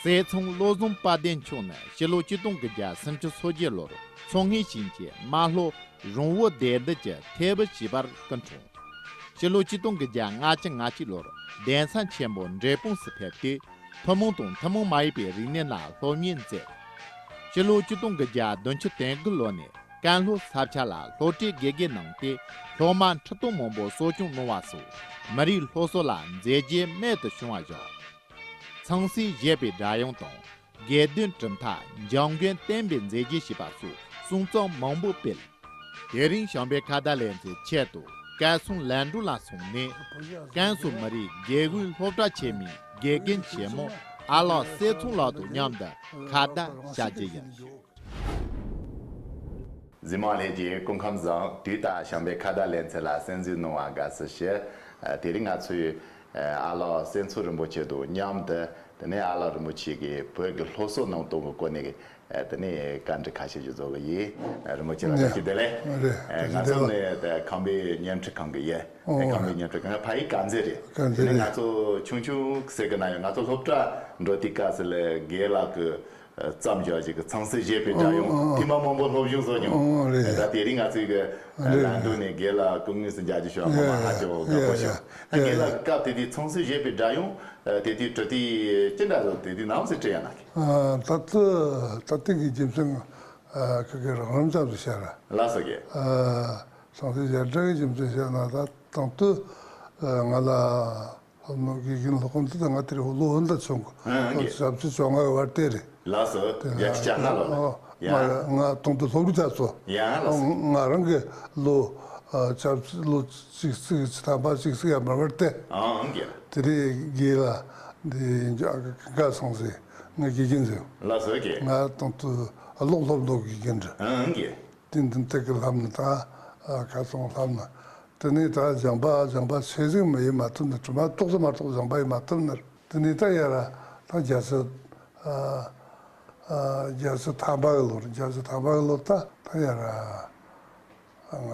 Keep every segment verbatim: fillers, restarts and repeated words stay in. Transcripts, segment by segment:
རྩེ་ཚང་བློ་བཟང་དཔལ་ལྡན་མཆོག་ནི་ཕྱི་ལོ་ཆིག་སྟོང་དགུ་བརྒྱ་སུམ་ཅུ་སོ་བརྒྱད་ལོར་མཚོ་སྔོན་ཞིང་ཆེན་རྨ་ལྷོ་རོང་བོ་སྡེ་བདུན་གྱི་ཐེ་བུ་ཞེས་པར་སྐུ་འཁྲུངས། ཕྱི་ལོ་ཆིག་སྟོང་དགུ་བརྒྱ་ལྔ་བཅུ་ང་གཅིག་ལོར་གདན་ས་ཆེན་པོ་འབྲས་སྤུངས་སུ་ཕེབས་ཏེ། ཐུན་མོང་དང་ཐུན་མོང་མ་ཡིན་པའི་རིག་གནས་ལ་སློབ་གཉེར་མཛད། ཕྱི་ལོ་ཆིག་སྟོང་དགུ་བརྒྱ་བདུན་ཅུ་དོན་དགུ་ལོ་ནས་ཀན་ལྷོ་ས་ཆ་ལ་སློབ་གྲྭའི་དགེ་རྒན་གནང་སྟེ། སློབ་མ་ཁྲི་སྟོང་མང་པོ་གསོ་སྐྱོང་གནང་བ་སོགས་མི་རིགས་སློབ་གསོ་ལ་མཛད་རྗེས་རྨད་དུ་བྱུང་བ་བཞག། ཚངས་སྲས་བཞད་པའི་སྒྲ་དབྱངས་དང་། དགེ་ལྡན་གྲུབ་མཐའ། འཇམ་མགོན་བསྟན་པའི་མཛེས་རྒྱན་ཞེས་པ་སོགས་གསུང་རྩོམ་མང་པོ་སྤེལ། དེ་རིང་བྱམས་པའི་ཁ་བརྡ་ལེ་ཚན་ཆེད་དུ་སྐལ་བཟང་ལན་གྲུབ་ལགས་ཚང་ནས། ཀན་སུའུ་མི་རིགས་དགེ་འོས་སློབ་གྲྭ་ཆེན་མོའི་དགེ་རྒན་ཆེན་མོ་ཨ་ལགས་གསེར་ཚང་ལགས་དང་མཉམ་དུ་ཁ་བརྡ་བྱ་རྒྱུ་ཡིན། གཟིགས་མོ་ལྷན་རྒྱས་སྐུ་ཁམས་བཟང་། དུས་ལྟར་བྱམས་པའི་ཁ་བརྡ་ལེ་ཚན་ལ་གསན་གཟིགས་གནང་བར་དགའ་བསུ་ཞུ། ཨ། དེ་རིང་ང་ཚོས་ཨ་ལགས་གསེར་ཚང་རིན་པོ་ཆེ་དང་མཉམ་དུ། དེ་ནས་ཨ་ལགས་རིན་པོ་ཆེ་གིས་བོད་ཀྱི་སློབ་གསོ་གནང་སྟངས་ཀྱི་སྐོར་ནས། ཨ། དེ་ནས་བཀའ་འདྲི་ཁ་ཤས་ཤིག་བཟོ་གི་ཡིན། ཨ། རིན་པོ་ཆེ་ལགས། ཨ། བཀྲ་ཤིས་བདེ་ལེགས། ཨ། རེད། ཨ། བཀྲ་ཤིས་ང་ཚོ་བདེ་ལེགས། ནི་ད་ཁམས་པའི་བརྙན་འཕྲིན་ཁང་གི་ཡིན། ཨ། ཨོ། ཁམས་པའི་བརྙན་འཕྲིན་ཁང་ཕ་ཡུལ་དཀར་མཛེས་རེད། དཀར་མཛེས་རེད། ང་ཚོ་ཆུང་ཆུང་ཟེར་གི་ན་ཡང་ང་ཚོ་སློབ་གྲྭ་འགྲོ་དུས་སྐབས་སུ་ལ་རྒན་ལགས་ཀྱིས་བརྩམས་བཞག་ཅིག་གི་ཚངས་སྲས་བཞད་པའི་སྒྲ་དབྱངས། ཨོ། ཨོ། ཨོ། ཐེངས་མ་མང་པོ་སློབ་སྦྱོང་བཟོ་མྱོང་། ཨོ། རེད། ད་དེ་རིང་ང་ཚོའི་གི་རེད། ལན་དུ་ནས་རྒན་ལགས་སྐུ་དངོས་སུ་མཇལ་རྒྱུ་བྱུང་བ་ངོ་མ་ཧ་ཅང་དགའ་པོ་བྱུང་། ཡ་ཡ། ད་རྒན་ལགས་ཀྱི་སྐབས་དེ་དུས་ཚངས་སྲས་བཞད་པའི་སྒྲ་དབྱངས་དེ་དུས་བྲི་དུས་ཅི་འདྲ་བཟོ། དེ་དུས་ནམ་ཟིག་བྲིས་ཡ་ན་གི། ཨ། ད་ལྟ་ད་ལྟ་གི་རྒྱུ་མཚན། ཨ། ཁ་གི་རང་རང་ཙམ་དུ་བཤད་ར། ལགས་སོ་རྒན། ཨ། ཚངས་སྲས་བཞད་སྒྲ་གི་རྒྱུ་མཚན་བཤད་ན། ད་དང་དུ་ང་ལ་སློབ་གནང་དགེ་རྒན་སློབ་དཔོན་དེ་ད་ང་དེར་ལོ་འདི་ཚོ་ཨང་། ཨ། ཞེ་ལྔ་བཅུ་ང་བར་དེ་རེད། ལགས་སོ། དེ་ན་ཞེ་ལྔ་ལོ། ཨོ། ཡ། ང་ང་དང་དུ་སློབ་གྲྭ་ཚོ། ཡ། ལགས་སོ། ང་རང་གི་ལོ། ཨ། ཞེ་ལྔ་བཅུ་ལོ་གཅིག་གཅིག་གཅིག་ཐམ་པ་གཅིག་གཅིག་ཡར་མར་བར་དེ། ཨང་། རྒན། དེ་རེད། རྒན་ལགས་འདི་ཀ་ཚངས་སྲས་ང་དགེ་རྒན་ཟེར། ལགས་སོ་རྒན། ང་དང་དུ་ཀློག་སློབ་འདོགས་དགེ་རྒན་རེད། ཨང་། རྒན། དེ་འདི་དེ་གི་ལྷམ་ནི་ད། ཨ། ཁ་སང་ལྷམ་ནི། དེ་ནས་ད་སྦྱངས་པ་སྦྱངས་པ་ཆེ་ཟིག་མ་ཡེ་མ་ཐུབ་ནི། དྲི་མ་ཏོག་ཙམ་མ་གཏོགས་སྦྱངས་པ་ཡེ་མ་ཐུབ་ནི། དེ་ནས་ད་ཡར་ད་བརྒྱད་ཅུ། ཨ། ཨ། བརྒྱད་ཅུ་ཐམ་པ་གི་ལོར། བརྒྱད་ཅུ་ཐམ་པ་གི་ལོར་ད་ད་ཡར་ང་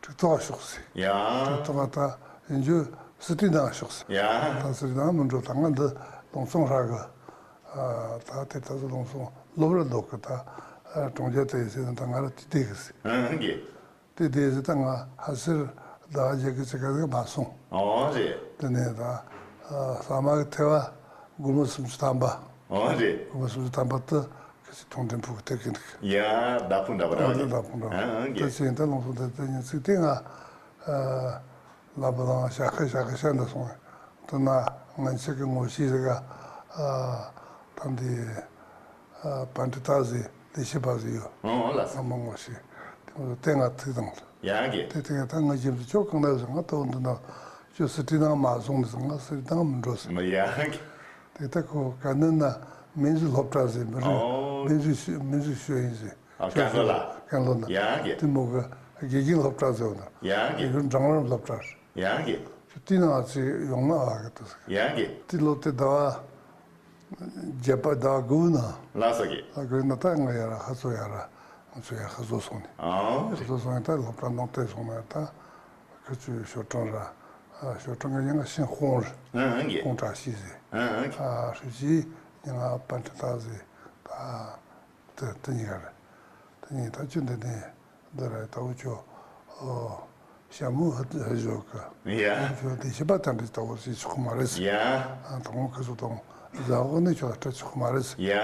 གྲོས་ཐོག་ཕྱོགས་སི། ཡ། གྲོས་ཐོག་ད་ཡིན་རྒྱུ་སི་ཏི་ནང་ཕྱོགས་སི། ཡ། ད་སི་ཏི་ནང་མི་འགྲོ། ད་ང་འདི་ལུང་ཚང་ཧྲ་གི། ཨ། ད་དེ་ད་ཚོ་ལུང་ཚང་སློབ་ར་འདོགས་གི། ད་གྲོང་ཁྱེར་དེ་ཡི་སེ་ན་ད་ང་ར་དེ་བསྡད་གི་སི། ཨང་། རྒན། དེ་དེ་ཟེར་ད་ང་ཧ་སེར་ཟླ་བ་བརྒྱད་ཀྱི་ཚེ་ག་ཟིག་མ་སོང་། ཨོ་རེད། དེ་ནས་ད་ཨ་ས་མ་གི་ཐེ་བ་སྒོར་མོ་སུམ་ཅུ་ཐམ་པ། ཨོ་རེད། སྒོར་མོ་སུམ་ཅུ་ཐམ་པ་དེ་ཁ་ཅིག་ཐོང་ཐེན་ཕུག་ཐེབས་ཀྱི་འདུག། ཡ། ད་ཕུང་འདྲ་བ་འདྲ་བ་རེད། ད་ཕུང་འདྲ་བ་འདྲ། ཨ། ཨ། རྒན། དེ་བྱས་ད་ལུང་ཚང་དེ་དེ་ཉིན་ཚིག་དེ་ང་ཨ་ལ་བུ་ལང་ཤ་ཁ་ཤ་ཁ་ཤ་འདི་སོང་། དེ་ན་ང་ཆེ་གི་ངོ་ཤེས་ཟིག་ག་ཨ་ད་འདི། ཨ། པཎྜི་ཏ་ཟེར་ལས་བྱེད་པ་ཟིག་ཡོད། ཨོ། ལགས་སོ། ང་མ་ངོ་ཤེས། དེ་ཚོ་དེ་ང་ཐུག་དང་། ཡ། རྒན། དེ་དེ་ད་ང་རྒྱུ་མཚན་ཁྱོད་གང་ན་ཟེར། ང་ད་འོ་འདི་ན་ཁྱོད་སི་ཏི་ནང་མ་སོང་ནི་ཟེར། ང་སི་ཏི་ནང་མི་འགྲོ་ཟེར། མི། ཡ། རྒན། དེ་ད་ཁོ་ག་ནི་ན་མིན་ཟི་སློབ་གྲྭ་ཟེར་མི་རིགས། ཨོ། མིན་ཟི་ཤོ་མིན་ཟི་ཤོ་ཡིན་ཟེར། ཨ། ཀན་ལྷོ་ལ། ཀན་ལྷོ་ན། ཡ། རྒན། དེ་མོ་གི་དགེ་རྒན་སློབ་གྲྭ་ཟེར་བ་ན། ཡ། རྒན། དེ་གི་འབྲིང་རིམ་སློབ་གྲྭ་རེད། ཡ། རྒན། ཁྱོད་དེ་ནང་ང་ཚོ་ཡོང་ན་ཨ་གི་ད་ཟེར། ཡ། རྒན། དེ་ལོ་དེ་ཟླ་བ། བརྒྱད་པ་ཟླ་དགུ་ན། ལགས་སོ་རྒན། ཟླ་དགུ་ན་ད་ང་ཡར་ཧ་ཚོ་ཡར་ང་ཚོ་ཡར་ཧ་ཚོ་སོང་ནས། ཨང་། ཧ་ཚོ་སོང་ནས་ད་སློབ་གྲྭ་ནང་དེ་སོང་ན་ད་ཁི་ཆོའི་ཞོ་གྲོང་ར། ཨ། ཞོ་གྲོང་གི་མྱིང་ང་ཤིན་ཧོང་རེད། ཨང་། རྒན། ཧོང་བཀྲ་ཤིས་ཟེར། ཨང་། རྒན། ཨ། ཧྲུའུ་ཅི་མྱིང་ང་པཎྜི་ཏ་ཟེར། ད་དེ་དེ་གཉིས་ཀ་རེད། དེ་གཉིས་ད་ཁྱོད་འདི་ནས། འདི་ར་ད་འུ་ཅོ། ཨོ། ཞྭ་མོ་ཧ་ཧ་ཞོག་གི། ཡ། འུ་ཅོ་ལས་བྱེད་པ་ད་འདྲ་ད་འུ་ཅི་ཆོག་གི་མ་རེད་ཟེར། ཡ། ཨ། དང་པོ་ཁི་ཚོ་དང་ཟ་འོག་ནས་ཁྱོད་ལ་སྤྲད་ཆོག་གི་མ་རེད་ཟེར། ཡ།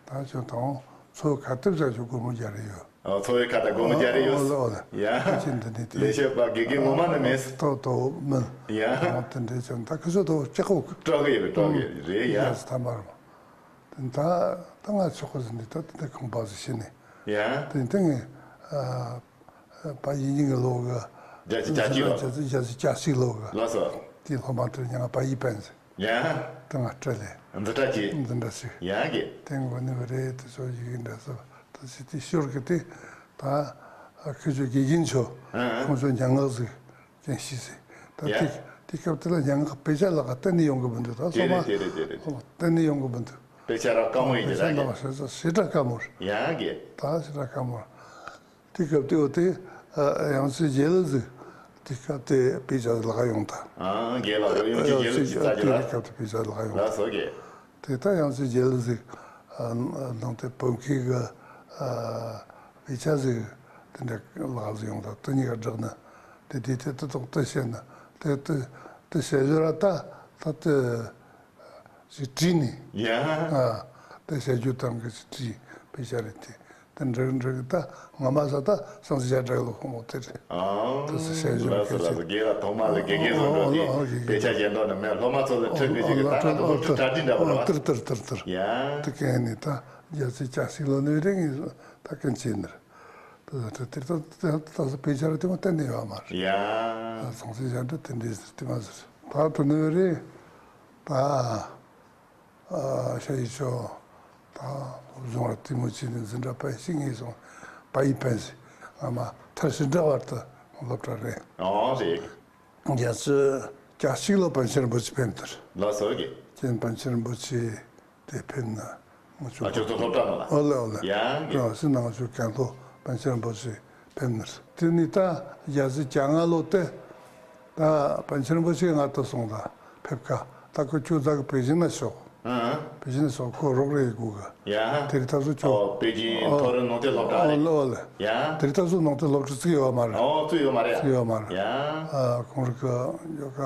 ད་ཁྱོད་དང་འཚོ་བའི་ཁ་ཐེབས་ཟ་ཆོག་སྒོར་མོ་བརྒྱ་རེ་ཡོད། ཨོ། འཚོ་བའི་ཁ་ད་སྒོར་མོ་བརྒྱ་རེ་ཡོད། ཨོ་ལ། ཨོ་ལ། ཡ། ཁྱེད་འདི་ནས་དེ་ལས་བྱེད་པ་དགེ་རྒན་ངོ་མ་ནི་མེད། ཏོ་ཏོ་མིན། ཡ། དང་དེ་འདྲས་ཀྱང་ད་ཁི་ཚོ་དང་སྐྲག་གོ་གི། སྐྲག་གི་ཡོད་པས། སྐྲག་གི་རེད། ཡ། ཡ། ཐ་མར་མ། དེ་ད་ད་ང་ཆོག་གི་ཟིན་དེ་ད་དེ་འདྲ་ཁང་པ་ཟིག་བྱས་ནས། ཡ། དེ་དེ་ངས་ཨ་པ་ཡིན་ཡིན་གི་ལོ་གི། བརྒྱད་ཅུ་གྱ་གཅིག་ལོ། བརྒྱད་ཅུ་གྱ་གཅིག་ལོ་གི། ལགས་སོ། དེ་སློབ་མ་དེར་ཉང་པ་ཡིས་པན་ཟེར། ཡ། དེ་ང་སྤྲད་ལེ། འཛིན་གྲྭ་གཅིག། འཛིན་གྲྭ་གཅིག། ཡ། རྒན། དེ་འགོ་ནི་བ་རེད། དེ་ཚོ་ཡི་གེ་འདྲ་ཟེར་ད་ཟེར་དེ་ཤོར་གི་དེ་ད་ཁི་ཆོ་དགེ་རྒན་ཆོ། ཨ། ཁོང་ཚོ་སྙན་ངག་ཟིག་ཀྱང་ཤེས་ཟེར། ད་ཡ། དེ་དེ་སྐབས་དེ་ལ་སྙན་ངག་དཔེ་ཆ་ལ་ཁ་གཏན་ནས་ཡོང་གི་མི་འདུག། ད་དེ་སོ་མ། རེད། དེ་རེད། དེ་རེད། ཨོ། གཏན་ནས་ཡོང་གི་མི་འདུག། དཔེ་ཆ་ར་དཀའ་མོ་ཡིན་དཔེ་ཆ་གྱི་ར། ལ་ཞེ་དྲག་ཞེ་དྲག་དཀའ་མོ་རེད། ཡ། རྒན། ད་ཞེ་དྲག་དཀའ་མོ་རེད། དེ་སྐབས་དེ་འོ་དེ་ཨ་ཡང་སྲིད་རྒྱལ་ལ་ཟིག་དེ་སྐབས་དེ་དཔེ་ཆ་ལ་ཁ་ཡོང་ད། ཨ། རྒན་ལགས་ཡོང་རྒྱུ་རྒྱལ་ལ་ཞིག་ད་ཅི་དེ་ར། སྐབས་དེ་དཔེ་ཆ་ལ་ཁ་ཡོང་ད། ལགས་སོ་རྒན། དེ་ད་ཡང་སྲིད་རྒྱལ་ལ་ཟིག་ཨ་ནང་དེ་བོད་མཁས་གི་ཨ་དཔེ་ཆ་ཟིག་དེ་འདྲ་ལག་ཟིག་ཡོང་ད། དེ་གཉིས་ཀ་བསྒྲགས་ན་དེ་དེ་དེ་དེ་ཐོག་དེ་བཤད་ན་དེ་དེ་དེ་བཤད་རྒྱུ་ར་ད་ད་དེ་ཞིག་བྲིས་ནས། ཡ། ཨ་དེ་བཤད་རྒྱུ་དང་གི་ཞིག་བྲིས་དཔེ་ཆ་རེད་དེ། དེ་འབྲི་འབྲི་གི་ད་ང་མ་ཟ་ད་སང་སི་ཆ་འབྲི་གི་ལོ་ཁོ་མོ་དེ་རེད། ཨང་། དེ་སུ་བཤད་རྒྱུ་ལ་མཁན་སུ་ལ་ཆེ། སུ་དགེ་ལ་ཐོག་མ་ལ་དགེ་རྒན་བཟོ་འགྲོ་ཨོ་ཨོ་ཨོ་དེ་དགེ་དཔེ་ཆ་རྒན་རྒྱན་འདོགས་ནི་མེད། སློབ་མ་ཚོ་ལ་ཁྲིད་གི་ཅིག་གི་ད་ང་ཚོ་སློབ་ཕྲུག་གྲ་སྒྲིག་འདྲ་པོ་རེད་པ། ཨོ་ཏིར་ཏིར་ཏིར། ཡ། དེ་གན་ནི་ད་རྒྱལ་སྲས་བརྒྱད་ཅུ་གཅིག་ལོ་ནས་རེད། ངས་ད་གན་བྱས་ནི་རེད། དེ་དེ་དེ་ད་ད་ད་སུ་དཔེ་ཆ་ར་དེ་མོ་གཏན་ནས་ཡོད་མ་རེད། ཡ། སང་སི་ཆ་འདྲ་དེ་འདྲས་ཟེར་དེ་མ་ཟེར། ད་དེ་ནས་རེད། ད། ཨ་ཤ་ཡི་ཆོ་ད་སློབ་སྦྱོང་ར་དེ་མོ་བྱས་ནས་འཛིན་གྲྭ་པ་ཞིག་ངེས་སོང་། པ་ཡི་པན་ཞིག་ང་མ་མཐར་ཕྱིན་འདྲ་བར་དུ་སློབ་གྲྭ་རེད། ཨོ་རེད། རྒྱལ་སྲས་བརྒྱད་ཅུ་གཅིག་ལོ་པཎ་ཆེན་རིན་པོ་ཆེ་ཕེབས་ནི་རེད། ལགས་སོ་གི། ཁྱེད་པཎ་ཆེན་རིན་པོ་ཆེ་དེ་ཕེབས་ན་ང་ཚོ་ཨ་ཁྱོད་ཚོ་སློབ་གྲྭ་ནང་ལ། ཨོ་ལེ་ཨོ་ལེ། ཡ་གི། རང་སེམས་ནང་ཆོས་གན་ལྷོ་པཎ་ཆེན་རིན་པོ་ཆེ་ཕེབས་ནི་རེད། དེ་ནས་ད་རྒྱལ་སྲས་བརྒྱ་ལྔ་ལོ་དེ་ད་པཎ་ཆེན་རིན་པོ་ཆེ་ང་ད་སོང་ད་ཕེབས་ཀ། ད་ཁོ་ཁྱོད་ད་གི་པེ་ཅིན་ན་ཤོག་ཨང་། པེ་ཅིན་ན་ཤོག་ཁོ་རོགས་རེ་ཡེད་དགོས་གི། ཡ། དེ་རིང་ད་སོ་ཁྱོད། ཨོ་པེ་ཅིན་ཨོ་མཐོ་རིམ་ནང་བསྟན་སློབ་གྲྭ་ཨོ་རེད། ལེ་ཨོ་ལེ། ཡ། དེ་རིང་ད་སོ་ནང་བསྟན་སློབ་གྲྭ་བཙུགས་ཡོད་མ་རེད། ཨོ་བཙུགས་ཡོད་མ་རེད། བཙུགས་ཡོད་མ་རེད། ཡ། ཨ་ཁོང་རིག་གི་ཡོད་ཀ།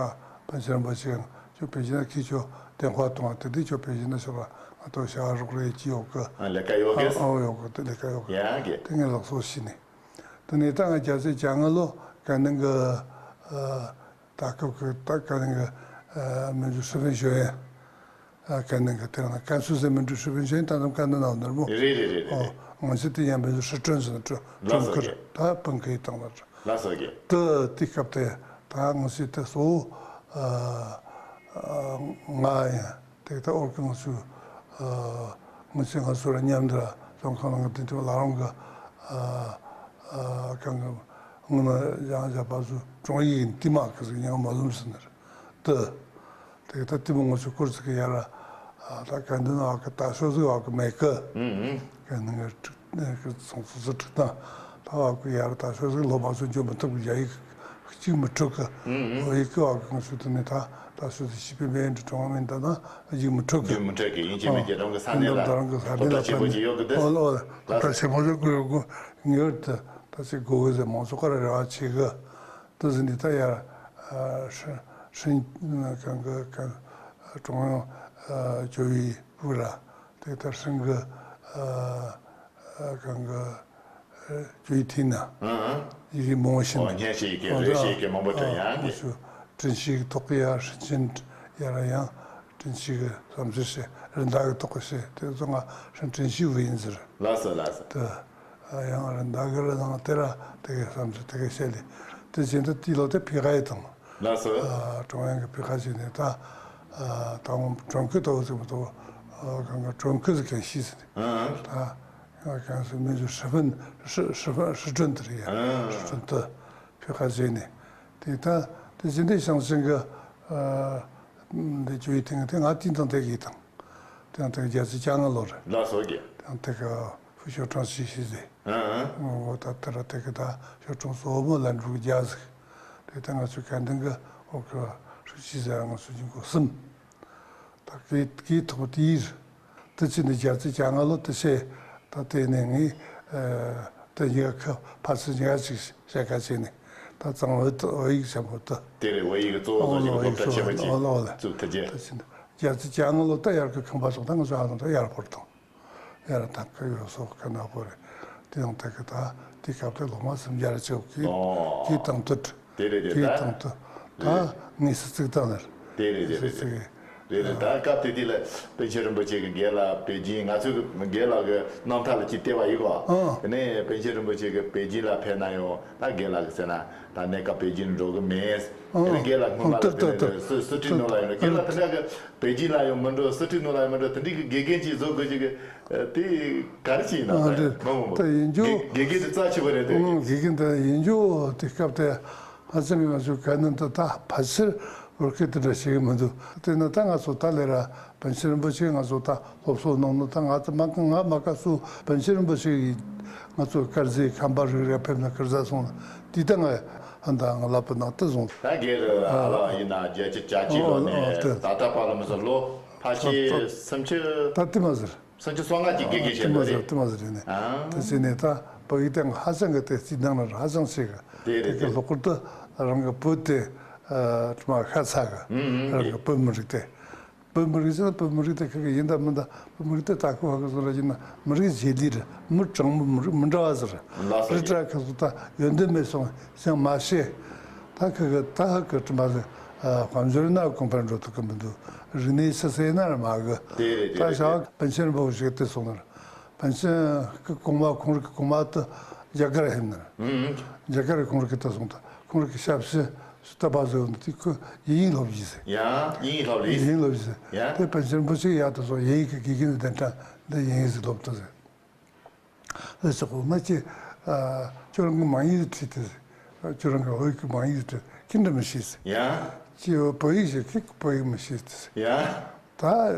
པཎ་ཆེན་རིན་པོ་ཆེ་ཁྱོད་པེ་ཅིན་ན་ཁྱེད་ཁྱོད་ཏན་ཧྭ་གཏོང་བ་དེ་དུས་ཁྱོད་པེ་ཅིན་ན་ཤོག་ང་ད་བྱ་བ་རོགས་རེ་ཡེད་ཀྱི་ཡོད་གི། ཨ་ལས་ཀ་ཡོད་གི། ཨོ་ཡོད་གི། དེ་ལས་ཀ་ཡོད་གི། ཡ་གི། དེ་ངས་ལགས་སོ་ཞུས་ནས། དེ་ནས་ད་ང་རྒྱལ་སྲས་བརྒྱ་ལྔ་ལོ་གན་ནང་གི་ཨ་ད་སྐབས་ཀྱི་ད་གན་ནང་གི་ཨ་民族师范学院། ཨ་གན་ནང་གི་དེ་རིང་甘肃省民族师范学院། ད་ནམ་གན་ནང་ན་ནོར་མོ། རེད་རེད་རེད་རེད། ཨོ་ང་ཚོ་དེ་ཡང་民族师专ཟེར་ནི་专专科ལགས་སོ་གི། ད་本科ཡི་སྟེང་ལ། ལགས་སོ་གི། དེ་དེ་སྐབས་དེ་ད་ང་ཚོ་དེ་གཙོ་བོ་ཨ་ཨ་ང་ཡིན། དེ་ད་ཨོ་གི་ང་ཚོ་ཨ་ང་ཚོ་ང་ཚོ་ར་མཉམ་དུ་ར་ལྗོངས་མཁར་ནང་གི་དེ་དུས་ལ་རང་གི་ཨ་ཨ་གང་གི་ངོ་ན་ཡང་བཞག་པ་ཚོ་ཀྲུང་ཡིག་འདི་མ་གི་ཟིག་ཡང་མ་ལུམ་ཟིན་ནར་དེ། དེ་ད་དེ་མོ་ང་ཚོ་སྐོར་ཚིག་གི་ཡ་ར་ཨ་ད་གན་དེ་ནང་གི་ད་ཤོ་ཟིག་བ་གི་མེད་གི། ཨུ་ཨུ། གན་ནང་གི་ཚོང་ཚོགས་སུ་ཁྲིད་དང་ད་བ་གི་ཡ་ར་ད་ཤོ་ཟིག་སློབ་མ་ཚོ་འཇོན་མི་ཐུབ་གི། ཡ་ཡིག་གཅིག་མི་འཕྲོད་གི། ཨུ་ཨུ། འོ་ཡི་གི་བ་གི་ང་ཚོ་དེ་ནས་ད་ད་ཤོ་དེ་ཤེས་པའི་མེད་འདྲ་གྲོང་མིན་ད་ན་ཡིག་མི་འཕྲོད་གི། ཡིག་མི་འཕྲོད་གི། ཡིན་གཅིག་མིན་གཅིག་རང་གི་ས་གནས་ལ་ད་རང་གི་ས་གོ་གནས་ལ་ཐག་ཆེན་པོ་ཕན་ཅིག་ཡོད་གི་དེ། ཨོ་ལ་ཨོ་ལ་ལགས་ཐག་ཆེན་པོ་ཟིག་གི་ཡོད་གི། ངེས་པར་དུ་ད་ཅིག་དགོས་གི་ཟེར་མང་ཚོགས་ཀ་ར་རེ་བ་ཆེ་གི། དེ་ཟིན་དེ་ད་ཡ་ཧྲིན་ཧྲིན་གང་གི་གང་ཀྲུང་དབྱང་ཅོ་ཝེ་པུའུ་ར་དེ་ད་ཧྲིན་གི་གང་གི་ཅོ་ཝེ་ཐིན་ན་ཨང་ཨང་། ཡི་གེ་མང་བོ་ཞིག་ཨོ་སྙན་ཞུ་ཡི་གེ་འོ་རེ་ཞུ་ཡི་གེ་མང་པོ་བྲིས་ཡང་གི། ཨོ་ཅོ་ཀྲིན་ཤི་གི་ཐོག་གི་ཡ་ཧྲིན་ཆིན་ཡ་ར་ཡང་ཀྲིན་ཤི་གི་བསམ་ཚུལ་བཤད། རི་མདའ་གི་ཐོག་གི་བཤད། དེ་ཚོ་ང་ཧྲིན་ཀྲིན་ཤི་ཝེ་ཡིན་ཟེར། ལགས་སོ་ལགས་སོ། དེ་ཡང་རི་མདའ་གི་རི་ནང་དེ་ར་དེ་གི་བསམ་ཚུལ་དེ་གི་བཤད་ལེ། དེ་བཞིན་དུ་དེའི་ལོ་དེ་ཕི་ཁ་ཡི་དང་། ལགས་སོ། ཨ་ཀྲུང་དབྱང་གི་ཕི་ཁ་བྱས་ནས་ད་ཨ་ད་འོང་ཀྲུང་ཁུ་ཏོ་ཟིག་མི་ཏོ་ཨ་གང་གི་ཀྲུང་ཁུ་ཟིག་གན་ཤི་ཟིན། ཨང་ཨང་། ད་གང་སུ་མི་ཟུ་ཧྲི་ཕན་ཧྲི་ཧྲི་ཧྲི་ཀྲུན་དེ་རེད་ཡ། ཨང་ཨང་། ཧྲི་ཀྲུན་དེ་ཕི་ཁ་བྱས་ནས་དེ་ད་དེ་བཞིན་དུ་ཞང་ཞུང་གི་ཨ་འདི་ཅོ་ཝེ་ཐིན་དེ་ང་དེ་དང་དེ་གི་དང་དེ་དང་དེ་གི་རྒྱལ་སྲས་བརྒྱ་ལྔ་ལོ་རེད། ལགས་སོ་གི། དེ་དང་དེ་གི 副校长 ཞིག་ཞིག་ཟེར། ཨང་ཨང་། ངོ་ད་དེ་ར་དེ་གི་ད་校长 སོ་མོ་ལ་འགྲོ་རྒྱ་ཟིག་དེ་ད་ང་ཚོ་གན་དེང་གི་འོག་གི་ཧྲུའུ་ཅི་ཟེར་ང་ཚོ་ཅིག་གོ་གསུམ། ད་གི་གི་ཐོག་དེ་ཡིར་དེ་ཅི་ནི་རྒྱ་ཚི་ཅ་ང་ལོ་དེ་ཤེ། ད་དེ་ནས་ངས་ཨ་དེ་ཉི་ག་ཁ་ཕ་སི་ཉི་ག་ཅིག་བཤད་ཁ་བྱས་ནས་ད་གཙང་བོད་དུ་བོད་ཡིག་ཆེན་པོ་དུ། དེ་རེད། བོད་ཡིག་གི་གཙོ་བོ་ཨོ་བཟོ་ལོ་རྒྱུ་གི་སློབ་གྲྭ་ཆེན་པོ་ཅིག་ཨོ་ལོ་ཨོ་ལོ། བཙུགས་ཐུབ་རྒྱུ། ད་ཅི་ནི་རྒྱ་ཚི་ཅ་ང་ལོ་ད་ཡར་གི་ཁང་པ་སོང་ད་ང་ཚོ་ཨ་ལོ་ད་ཡར་བོར་དང་། ཡར་ཐང་ཁ་ཡོད་སོགས་ཁ་ན་བོ་རེད། དེ་ཡང་དེ་གི་ད་དེ་སྐབས་དེ་ལོ་མ་སུམ་བརྒྱ་རེ་ཆོག་གི་ཨོ། གི་དང་དུ། དེ་རེད་རེད། གི་ད་དང་དུ་ད་ངེས་སུ་བཙུགས་དང་ནར། དེ་རེད་རེད་རེད་རེད། རེད་རེད། ད་སྐབས་དེ་དུས་ལ་པཎ་ཆེན་རིན་པོ་ཆེ་གི་རྒན་ལགས་པེ་ཅིན་ང་ཚོའི་གི་རྒན་ལགས་གི་རྣམ་ཐར་ལ་ཅིག་བལྟས་པ་ཡིན་གོ། ཨང་། དེ་ནས་པཎ་ཆེན་རིན་པོ་ཆེ་གི་པེ་ཅིན་ལ་ཕེབས་ན་ཡང་ད་རྒན་ལགས་གི་ཟེར་ན་ད་གནས་སྐབས་པེ་ཅིན་འགྲོ་གི་མེད། ཨང་། དེ་ནས་རྒན་ལགས་སྔོན་མ་ལ་ཨང་། དེ་ནས་ཏི་ཏི་སུ་སུ་ཁྲིད་ནོ་ལ་ཡོང་ན་རྒན་ལགས་དེ་འདྲ་གི་པེ་ཅིན་ལ་ཡང་མི་འགྲོ། སུ་ཁྲིད་ནོ་ལ་ཡང་མི་འགྲོ། དེ་འདྲའི་གི་དགེ་རྒན་ཅིག་བཟོ་དགོས་ཅིག་གི་དེ་ག་རེ་ཅིག་ཡིན་ན། ཨང་། རེད། མ་མ་མ་ད་ཡིན་རྒྱུ་དགེ་དགེ་རྒན་དེ་རྩ་ཆེ་བ་རེད་དེ། ཨང་། དགེ་རྒན་དེ་ཡིན་རྒྱུ་དེ་སྐབས་དེ་ཧ་ཅང་གི་ང་ཚོའི་ག་ནན་དུ་ད་ཕལ་ཆེར་བོད་སྐད་དེ་འདྲ་ཤེས་གི་མི་འདུག་དེ་ནི་ད་ང་ཚོ་ད་ལས་ར་པཎ་ཆེན་རིན་པོ་ཆེ་ང་ཚོ་ད་སློབ་གསོ་གནང་ནོ་ད་ང་ཚོ་མ་ང་མ་ག་སུ་པཎ་ཆེན་རིན་པོ་ཆེ་ཡིས་ང་ཚོ་དཀར་ཟས་ཁམས་པ་རིགས་ར་ཕེབས་ན་དཀར་ཟས་སོང་ན་དེ་ད་ང་ཧ་ད་ང་ལབ་པ་ན་དེ་བཟུང་། ད་སྒེར་ཨ་ལ་ཡིན་ན་བརྒྱད་ཅུ་གྱ་གཅིག་ལོ་ནས་ད་ལྟ་བར་ལ་མི་ཚོ་ལོ། ཕལ་ཆེར་སུམ་ཅུ། ད་དེ་མ་ཟེར། སུམ་ཅུ་སོ་ལྔ་ཅིག་དགེ་རྒན་བྱས་པ་རེད། དེ་མ་ཟེར། དེ་མ་ཟེར་ཡིན་ནས། ཨ། དེ་བྱས་ནས་ད་བོད་ཡིག་དེ་ཧ་ཅང་གི་དེ་རྩིས་ནང་ལ་ཧ་ཅང་ཆེ་གི། དེ་རེད། དེ་གི་ལྷག་པར་དུ་རང་གི་བོད་དེ་ཨ་དྲི་མ་ཤ་ཚ་གི། ཨུ་ཨུ། རང་གི་བོད་མི་རིགས་དེ། བོད་མི་རིགས་ཟེར་ན་བོད་མི་རིགས་དེ་ཁ་གི་ཡིན་དང་མིན་དང་། བོད་མི་རིགས་དེ་ད་ཁོ་ཧ་གི་བཟོ་ལ་ཡིན་ན་མི་རིགས་རྗེས་ལུས་རེད། མི་གྲངས་མི་མི་རིགས་མི་འདྲ་བ་ཟེར། ལགས་སོ། རི་བྲག་ཁ་སོ་ད་ཡོན་ཏན་མེད་སོང་ཞིང་མ་ཤེས། ད་ཁ་གི་ད་ཧ་གི་དྲི་མ་ཟེར། ཨ། དཔལ་འབྱོར་ན་གོང་འཕེལ་འགྲོ་ཐུབ་གི་མི་འདུག་རིག་གནས་ཆུ་ཚད་ན་ར་མ་གི། དེ་རེད། དེ་ད་རེད། བྱ་བ་པཎ་ཆེན་རིན་པོ་ཆེ་དེ་སོང་ན་ར། པཎ་ཆེན་གི་གོང་མ། ཁོང་རིག་གི་གོང་མ་དེ་རྒྱ་གར་ཕེབས་ནི་རེད། ཨུ་ཨུ། རྒྱ་གར་ཁོང་རིག་གི་དེ་སོང་ད། ཁོང་རིག་གི་ཞབས་ཕྱི་ཞུ་ཐབས་པ་ཟེར་བ་དེ་ཁོས་དབྱིན་ཡིག་སློབ་རྒྱུ་ཟེར། ཡ། དབྱིན་ཡིག་སློབ་རེད། དབྱིན་ཡིག་སློབ་རྒྱུ་ཟེར། ཡ། དེ་པཎ་ཆེན་རིན་པོ་ཆེ་ཡ་དེ་སོང་དབྱིན་ཡིག་གི་དགེ་རྒན་གདན་དྲངས། འདི་དབྱིན་ཡིག་ཟིག་སློབ་ཐུབ་ཟེར། ལས་ཆོག་གོ་ང་ཅི། ཨ། ཁྱོད་རང་གི་མ་ཡིན་ཟིག་ཁྲིད་དེ་ཟེར། ཁྱོད་རང་གི་བོད་ཡིག་གི་མ་ཡིན་ཟིག་ཁྲིད། ཁྱེད་འདྲ་མི་ཤེས་ཟེར། ཡ། ཅི་བོད་ཡིག་ཤེས། ཁྱེད་བོད་ཡིག་མི་ཤེས་ཟེར། ཡ། ད་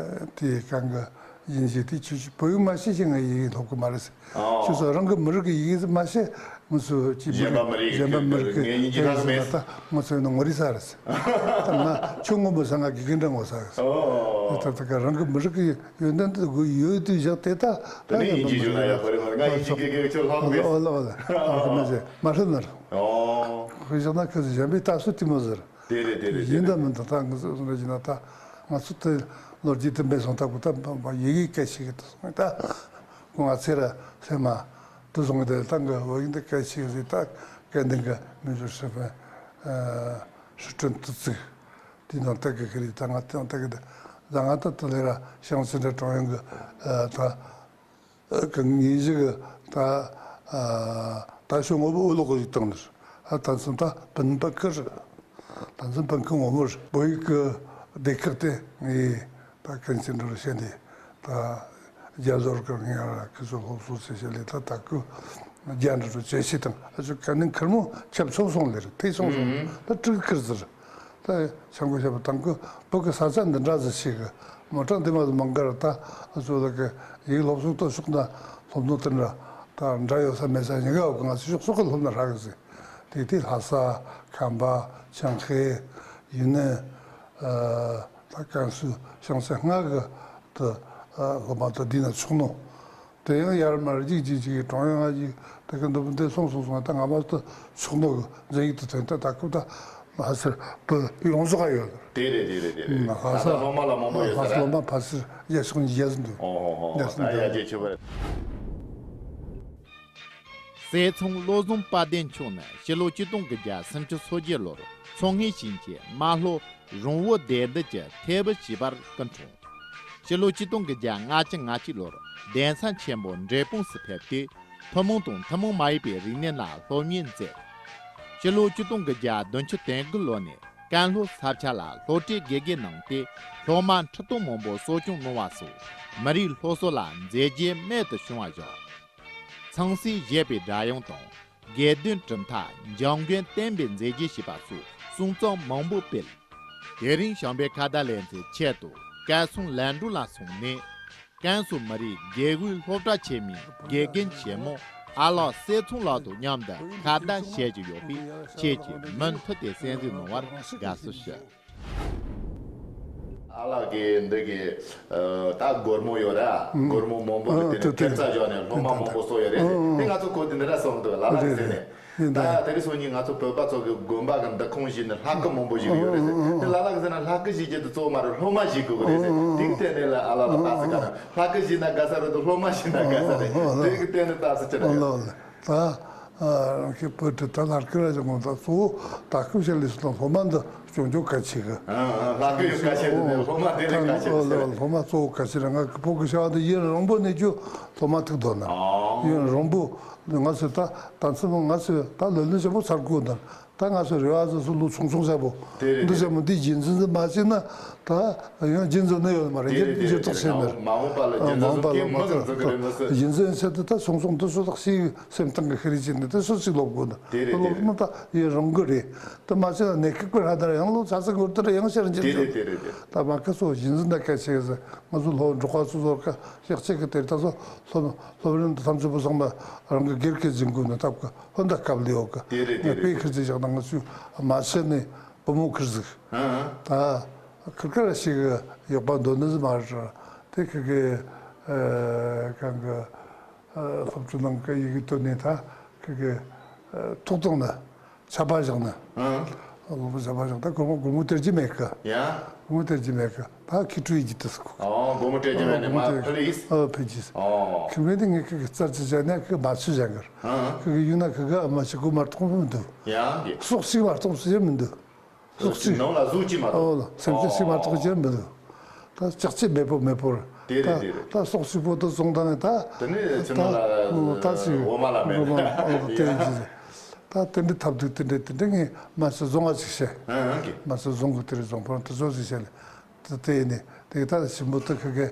དེ་གང་གི་ཡིན་ཞེས་དེ་ཁྱོད་ཀྱིས་བོད་ཡིག་མ་ཤེས་ཤིང་ང་ཡིག་སློབ་གི་མ་རེད་ཟེར། ཨོ། ཁྱོད་ཚོ་རང་གི་མི་རིགས་ཀྱི་ཡིག་མ་ཤེས། ང་ཚོ་ཅི་གཞན་པ་མི་རིགས། གཞན་པ་མི་རིགས་ཀྱི་ངས་ཡིན་གྱི་ཡིག་ལྷག་ཟེར་མེད། ན་ད་ང་ཚོ་ཡིན་ན་ངོ་རིས་ས་རེད་ཟེར། ད་ང་ཁྱོད་ངོ་མི་ཚ། ང་དགེ་རྒན་འདྲ་ངོ་ཚ་རེད་ཟེར། ཨོ། ད་ད་ག་རང་གི་མི་རིགས་ཀྱི་ཡོན་ཏན་དེ་དགོས་ཡོད་དུས་བཞག་དེ་ད། ད་ནི་ཡིན་གྱི་བརྗོད་ན་ཡག་པོ་རེད་མ་རེད། ང་ཡིན་གྱི་དགེ་རྒན་ཁྱོད་ལྷག་མེད། ཨོ་ལ་ཨོ་ལ། ཨོ་ལ་མ་ཟེར། མ་ཧྲི་ན་ར། ཨོ། ཁོས་བཞག་ན་ཁོས་གཞན་པའི་ལྟ་ཚུལ་དེ་མོ་ཟེར། དེ་རེད། དེ་རེད། དེ་ཡིན་རེད། དང་མིན་དང་། ད་ང་ཚོ་ཟེར་གྱི་ན་ད་ང་ཚོ་དེ་ལོ་རྒྱུས་དེ་འབད་སོང་། ད་ཁོ་ད་ཡི་གེ་སྐད་ཆ་གི་དེ་སོང་ད་ཁོ་ང་ཚེ་ར་སེམས་མ་དེ་སོང་གི། དེ་ད་ང་བོད་ཡིག་འདི་སྐད་ཆ་གི་ཟིག་ད་སྐད་འདི་གི་མི་འབྱོར་ཤི་བ་ཧྲི་ཁྲོན་དུ་བཙུགས། དེ་ནང་ལྟ་གི་ཁི་རི་ད་ང་དེ་ནང་ལྟ་གི་ད་ང་ད་དེ་ལས་ར་ཞང་ཚེ་འདྲ་ཀྲོང་ཡོང་གི་ད་གི་ངེས་ཤིག་ད་ད་ཤོ་ངོ་བོ་འོ་ལོག་གི་བཏང་ནི་རེད། ད་ཚོ་ད་སྤུན་པ་ཁི་རེད། ད་ཚོ་སྤུན་ཁི་ངོ་མོ་རེད། བོད་ཡིག་གི་སྡེ་ཁག་དེ་ངས་ད་གན་ཚེ་འདྲ་རུ་བཤད་ནས། ད་རྒྱ་ཟོར་གི་ངས་ར་ཁི་ཚོ་སློབ་གསོ་ཚེ་བཤད་ལས། ད་ད་ཁུ་རྒྱ་འདྲ་རུ་བཅད་ཤེས་དང་ཨ་ཅོ་ག་ནི་ཁེར་མོ་ཁྱབ་ཚོགས་སོང་ལེ་རེད། ཐེ་སོང་སོང་། ད་དྲུག་ཁིར་ཟེར། ད་ཆང་གོ་ཤ་བ་དང་གི་བོད་གི་ས་ཆ་འདི་འདྲ་ཟིག་ཞིག་གི་མོ་གྲངས་འདི་མ་ཟིག་མང་གར། ད་ཨ་ཚོ་ལ་གི་ཡིག་སློབ་གསོ་གཏོད་ཕྱོགས་ན་སློབ་ནོ་དེ་འདྲ་ད་འདྲ་ཡོད་ས་མེད་ས་ཉི་ག་བ་གི་ང་ཚོ་ཕྱོགས་སོག་གི་སློབ་ན་ཧྲ་གི་ཟིག་དེ་དེ་ལྷ་ས། ཁམས་པ། ཆིང་ཧེ། ཡུན་ནན། ཨ་ད་ཀན་སུའུ། ཞང་ཚེ་ལྔ་གི་ད་ཨ་སློབ་མ་ད་འདི་ན་ཚོགས་ནོ། དེ་ཡང་ཡར་མར་གཅིག་གཅིག་གཅིག་གི་ཀྲུང་དབྱང་ང་གཅིག་དེ་གི་འདུག་འདི་སོང་སོང་སོང་། ད་ང་མ་ད་ཕྱོགས་ནོ་གི་འཛིན་ཡིག་ཏུ་ཐོན། ད་ད་སྐབས་ད་ལྷ་སར་བོད་ཡོངས་རྫོགས་ཡོད། དེ་རེད། དེ་རེད། དེ་རེད། ད་ལྷ་ས་སློབ་མ་ལ་མང་པོ་ཡོད་ས་རེད། སློབ་མ་ཕལ་ཆེར་བརྒྱ་ཕྱོགས་ཉིས་བརྒྱ་ཟིན་འདུག་ཨོ་ཧོ་ཧོ། ད་ཡ་རྒྱ་ཆེ་བ་རེད། སྲས་ཚོང་བློ་བཟང་དཔལ་ལྡན་མཆོག་ནི་ཕྱི་ལོ་ཆིག་སྟོང་དགུ་བརྒྱ་སུམ་ཅུ་སོ་བརྒྱད་ལོར་མཚོ་སྔོན་ཞིང་ཆེན་རྨ་ལྷོ་རོང་བོ་སྡེ་བདུན་གྱི་ཐེ་བུ་ཞེས་པར་སྐུ་འཁྲུངས། ཕྱི་ལོ་ཆིག་སྟོང་དགུ་བརྒྱ་ལྔ་བཅུ་ང་གཅིག་ལོར་གདན་ས་ཆེན་པོ་འབྲས་སྤུངས་སུ་ཕེབས་ཏེ། ཐུན་མོང་དང་ཐུན་མོང་མ་ཡིན་པའི་རིག་གནས་ལ་སློབ་གཉེར་མཛད། ཕྱི་ལོ་ཆིག་སྟོང་དགུ་བརྒྱ་བདུན་ཅུ་དོན་དགུ་ལོ་ནས་ཀན་ལྷོ་ས་ཆ་ལ་སློབ་གྲྭའི་དགེ་རྒན་གནང་སྟེ། སློབ་མ་ཁྲི་སྟོང་མང་པོ་གསོ་སྐྱོང་གནང་བ་སོགས་མི་རིགས་སློབ་གསོ་ལ་མཛད་རྗེས་རྨད་དུ་བྱུང་བ་བཞག་ཚངས་སྲས་བཞད་པའི་སྒྲ་དབྱངས་དང་། དགེ་ལྡན་གྲུབ་མཐའ། འཇམ་མགོན་བསྟན་པའི་མཛད་རྗེས་ཞེས་པ་སོགས་གསུང་རྩོམ་མང་པོ་སྤེལ། དེ་རིང་བྱམས་པའི་ཁ་བརྡ་ལེ་ཚན་ཆེད་དུ་སྐལ་བཟང་ལན་གྲུ་ལ་སོང་ནས། ཀན་སུའུ་མི་རིགས་དགེ་འོས་སློབ་གྲྭ་ཆེན་མོའི་དགེ་རྒན་ཆེན་མོ་ཨ་ལགས་སྲས་ཚོང་ལགས་དང་མཉམ་དུ་ཁ་བརྡ་བྱེད་ཀྱི་ཡོད་པས། ཁྱེད་ཀྱིས་མུ་མཐུད་དེ་གསན་གཟིགས་གནང་བར་དགའ་བསུ་ཞུ། ཨ་ལགས་ཀྱིས་འདི་གི་ཨ་ད་སྒོར་མོ་ཡོད་ར། ཨང་། སྒོར་མོ་མང་པོ་ཨང་། དེ་ནས་དེ་ཐེབས་རྩ་བཞག་ནས་སློབ་མ་མང་པོ་གསོ་ཡོད་རེད་ཟེར། ཨང་། དེ་ང་ཚོ་གོ་དེ་འདི་ར་སོང་འདུག་ལ་ལ་གིས་ཟེར་ནས། ཨང་། ད་དེ་རིང་སང་ཉིན་ང་ཚོ་བོད་པ་ཚོ་གི་དགོན་པ་གི་འདུ་ཁང་ཞིག་ནས་ལྷ་སྐུ་མང་པོ་བཞུགས་ཡོད་རེད་ཟེར། ཨང་། དེ་ལ་ལ་གིས་ཟེར་ན་ལྷ་སྐུ་བཞུགས་རྒྱུ་དེ་གཙོ་བོ་མ་རེད། སློབ་མ་བཞུགས་དགོས་གི་རེད་ཟེར། ཨང་། དེ་གི་སྟེང་ནས་ལ་ཨ་ལགས་ལ་ལྟ་ས་ག་རེ། ལྷ་སྐུ་བཞུགས་ན་དགའ་ས་རེད་དོ། སློབ་མ་བཞུགས་ན་དགའ་ས་རེད། ཨང་། དེ་གི་སྟེང་ནས་ལྟ་ས་ཅི་རེད། ཨ་ལ་ལ། ད་ཨ་རང་གི་བོད་དེ་ད་ལྷ་སྐུ་ར་ཅིག་ངོ་ད་གཙོ་བོ་ད་སྐུ་བཞུགས་ལས་སུ་དང་སློབ་མ་འདི་སྐྱོང་རྒྱུ་གལ་ཆེ་གི། ཨ་ཨ། ལྷ་སྐུ་ཡང་གལ་ཆེ་དེ་ནས་སློབ་མ་དེ་ལས་གལ་ཆེ་ཨོ་ཟེར། ལ་སློབ་མ་གཙོ་བོ་གལ་ཆེ་རེད། ང་གི་བོད་གི་བྱ་བ་འདི་ཡུན་རིང་པོ་གནས་རྒྱུ་སློབ་མ་ཐུག་དོ་ན། ཨོ། ཡུན་རིང་པོ་ང་ཚོས་ད་ད་མཚམས་ང་ཚོས་ད་ལོ་ལོན་ཆེན་པོ་ཚར་དགོས་ན། ད་ང་ཚོ་རེ་བ་ཟེར་སུ་ལོ་ཆུང་ཆུང་ཟེར་བོ། དེ་རེད། འདི་ཟེར་མོ་འདི་རྒྱུན་འཛིན་ཟིན་མ་བྱས་ན་ད་ཡང་རྒྱུན་འཛིན་ནི་ཡོད་མ་རེད། དེ་རེད། དེ་འགྱུར་རེད། ལྡོག་བྱས་ནི་མ་འོངས་པ་ལ་རྒྱུན་འཛིན་ཟིན་གི་མི་ཟིག་འཛིན་གི་རེད་མི་སྲིད། རྒྱུན་འཛིན་བྱས་ཏེ་ད་ཆུང་ཆུང་འདི་སུ་དག་ཤེས་སེམས་གཏིང་གི་ཤེས་རིག་ཅན་ནི་དེ་སུ་ཅིག་ལོབ་དགོས་ནི། དེ་རེད། དེ་ལོབ་ན་ད་ཡུན་རིང་གི་རེད། དེ་མ་བྱས་ན་ནད་ཁུག་པའི་ཧ་ད་ར་ཡང་ལོ་ཆ་ཚང་གོར་དེ་ར་ཡང་ཤར་འགྱུར། དེ་རེད། དེ་རེད། དེ་ད་མ་ཁ་སོ་རྒྱུན་འཛིན་ད་གལ་ཆེ་གི་ཟེར། ང་ཚོ་སློབ་འབྲོག་པ་ཚོ་ཚོར་ཁ་ཤག་ཅིག་གི་དེར་ད་སོ་སློབ་སློབ་རིམ་ཐམས་ཅད་པོ་ཚང་མ་རང་གི་སྒེར་གྱི་འཛིན་དགོས་ནི་སྟབས་ཀྱི། ཧོན་ད་སྐབས་ལེའོ་གི། དེ་རེད། དེ་རེད། དཔེ་ཁིར་ཅིག་བཞག་ན་ང་ཚོས་མ་ཤི་ནས་བུ་མོ་ཁིར་ཟིག་ཨ་ཨ། ད་ ཁིར་ཀ་ར་ཞིག་ཡག་པ་འདོན་ནི་ཟིག་མ་རེད། དེ་ཁི་གི་ཨ་གང་གི་ཨ་སློབ་ཕྲུག་ནང་གི་ཡི་གེ་བཏོན་ནས་ད་ཁི་གི་ཨ་ཐོག་བཏང་ནི། ཆད་པ་བཞག་ནི། ཨང་། སློབ་མ་ཆད་པ་བཞག་ད་སྒོར་མོ་སྒོར་མོ་སྟེར་རྒྱུ་མེད་གི། ཡ། སྒོར་མོ་སྟེར་རྒྱུ་མེད་གི། ད་ཁི་ཀྲུའུ་ཡི་ཏི་སི་ཁུ། ཨོ། སྒོར་མོ་སྟེར་རྒྱུ་མེད་ནས་མ་ཕུལ་ཡིས། ཨ་ཕུལ་རྒྱུས། ཨོ། ཁི་མེད་དེ་ངས་ཁི་གི་རྩར་ཅི་བྱ་ནས་ཁི་མ་ཆུ་བྱ་གར། ཨང་། ཁི་གི་ཡུལ་ན་ཁི་གི་ཨ་མ་ཞིག་གོ་མ་གཏོང་མི་འདུག། ཡ། སོག་ཅིག་མ་གཏོང་ཟེར་མི་འདུག། སོག་ཅིག་ནང་ལ་གཟུགས་ཅིག་མ་གཏོང་། ཨོ་ལ་སེམས་ཅན་ཅིག་མ་གཏོང་ཟེར་མི་འདུག། ད་ལྕགས་ཀྱི་མེ་པོ་མེ་པོར། དེ་རེད། ད་དེ་རེད། ད་སོག་ཅིག་པོ་ཏི་བཙོང་བཏང་ནས་ད། དེ་ནས་ད་ཚེ་ནང་ལ་ད་ཅིག་འོ་མ་ལ་མེད། འོ་མ་ལ་ཨོ་དེ་ཡིན་གྱི། ད་དེ་འདྲའི་ཐབས་སྡུག་དེ་འདྲའི་དེ་འདྲའི་ངས་མ་ཚད་བཟང་བ་ཅིག་བཤད། ཨང་། མ་ཚད་བཟང་གི་དེ་རེད། བཟང་པོ་དེ་ཚོ་ཅིག་བཤད་ལ། དེ་དེ་ནས་དེ་ད་ཞིམ་པོ་དེ་ཁ་གེ་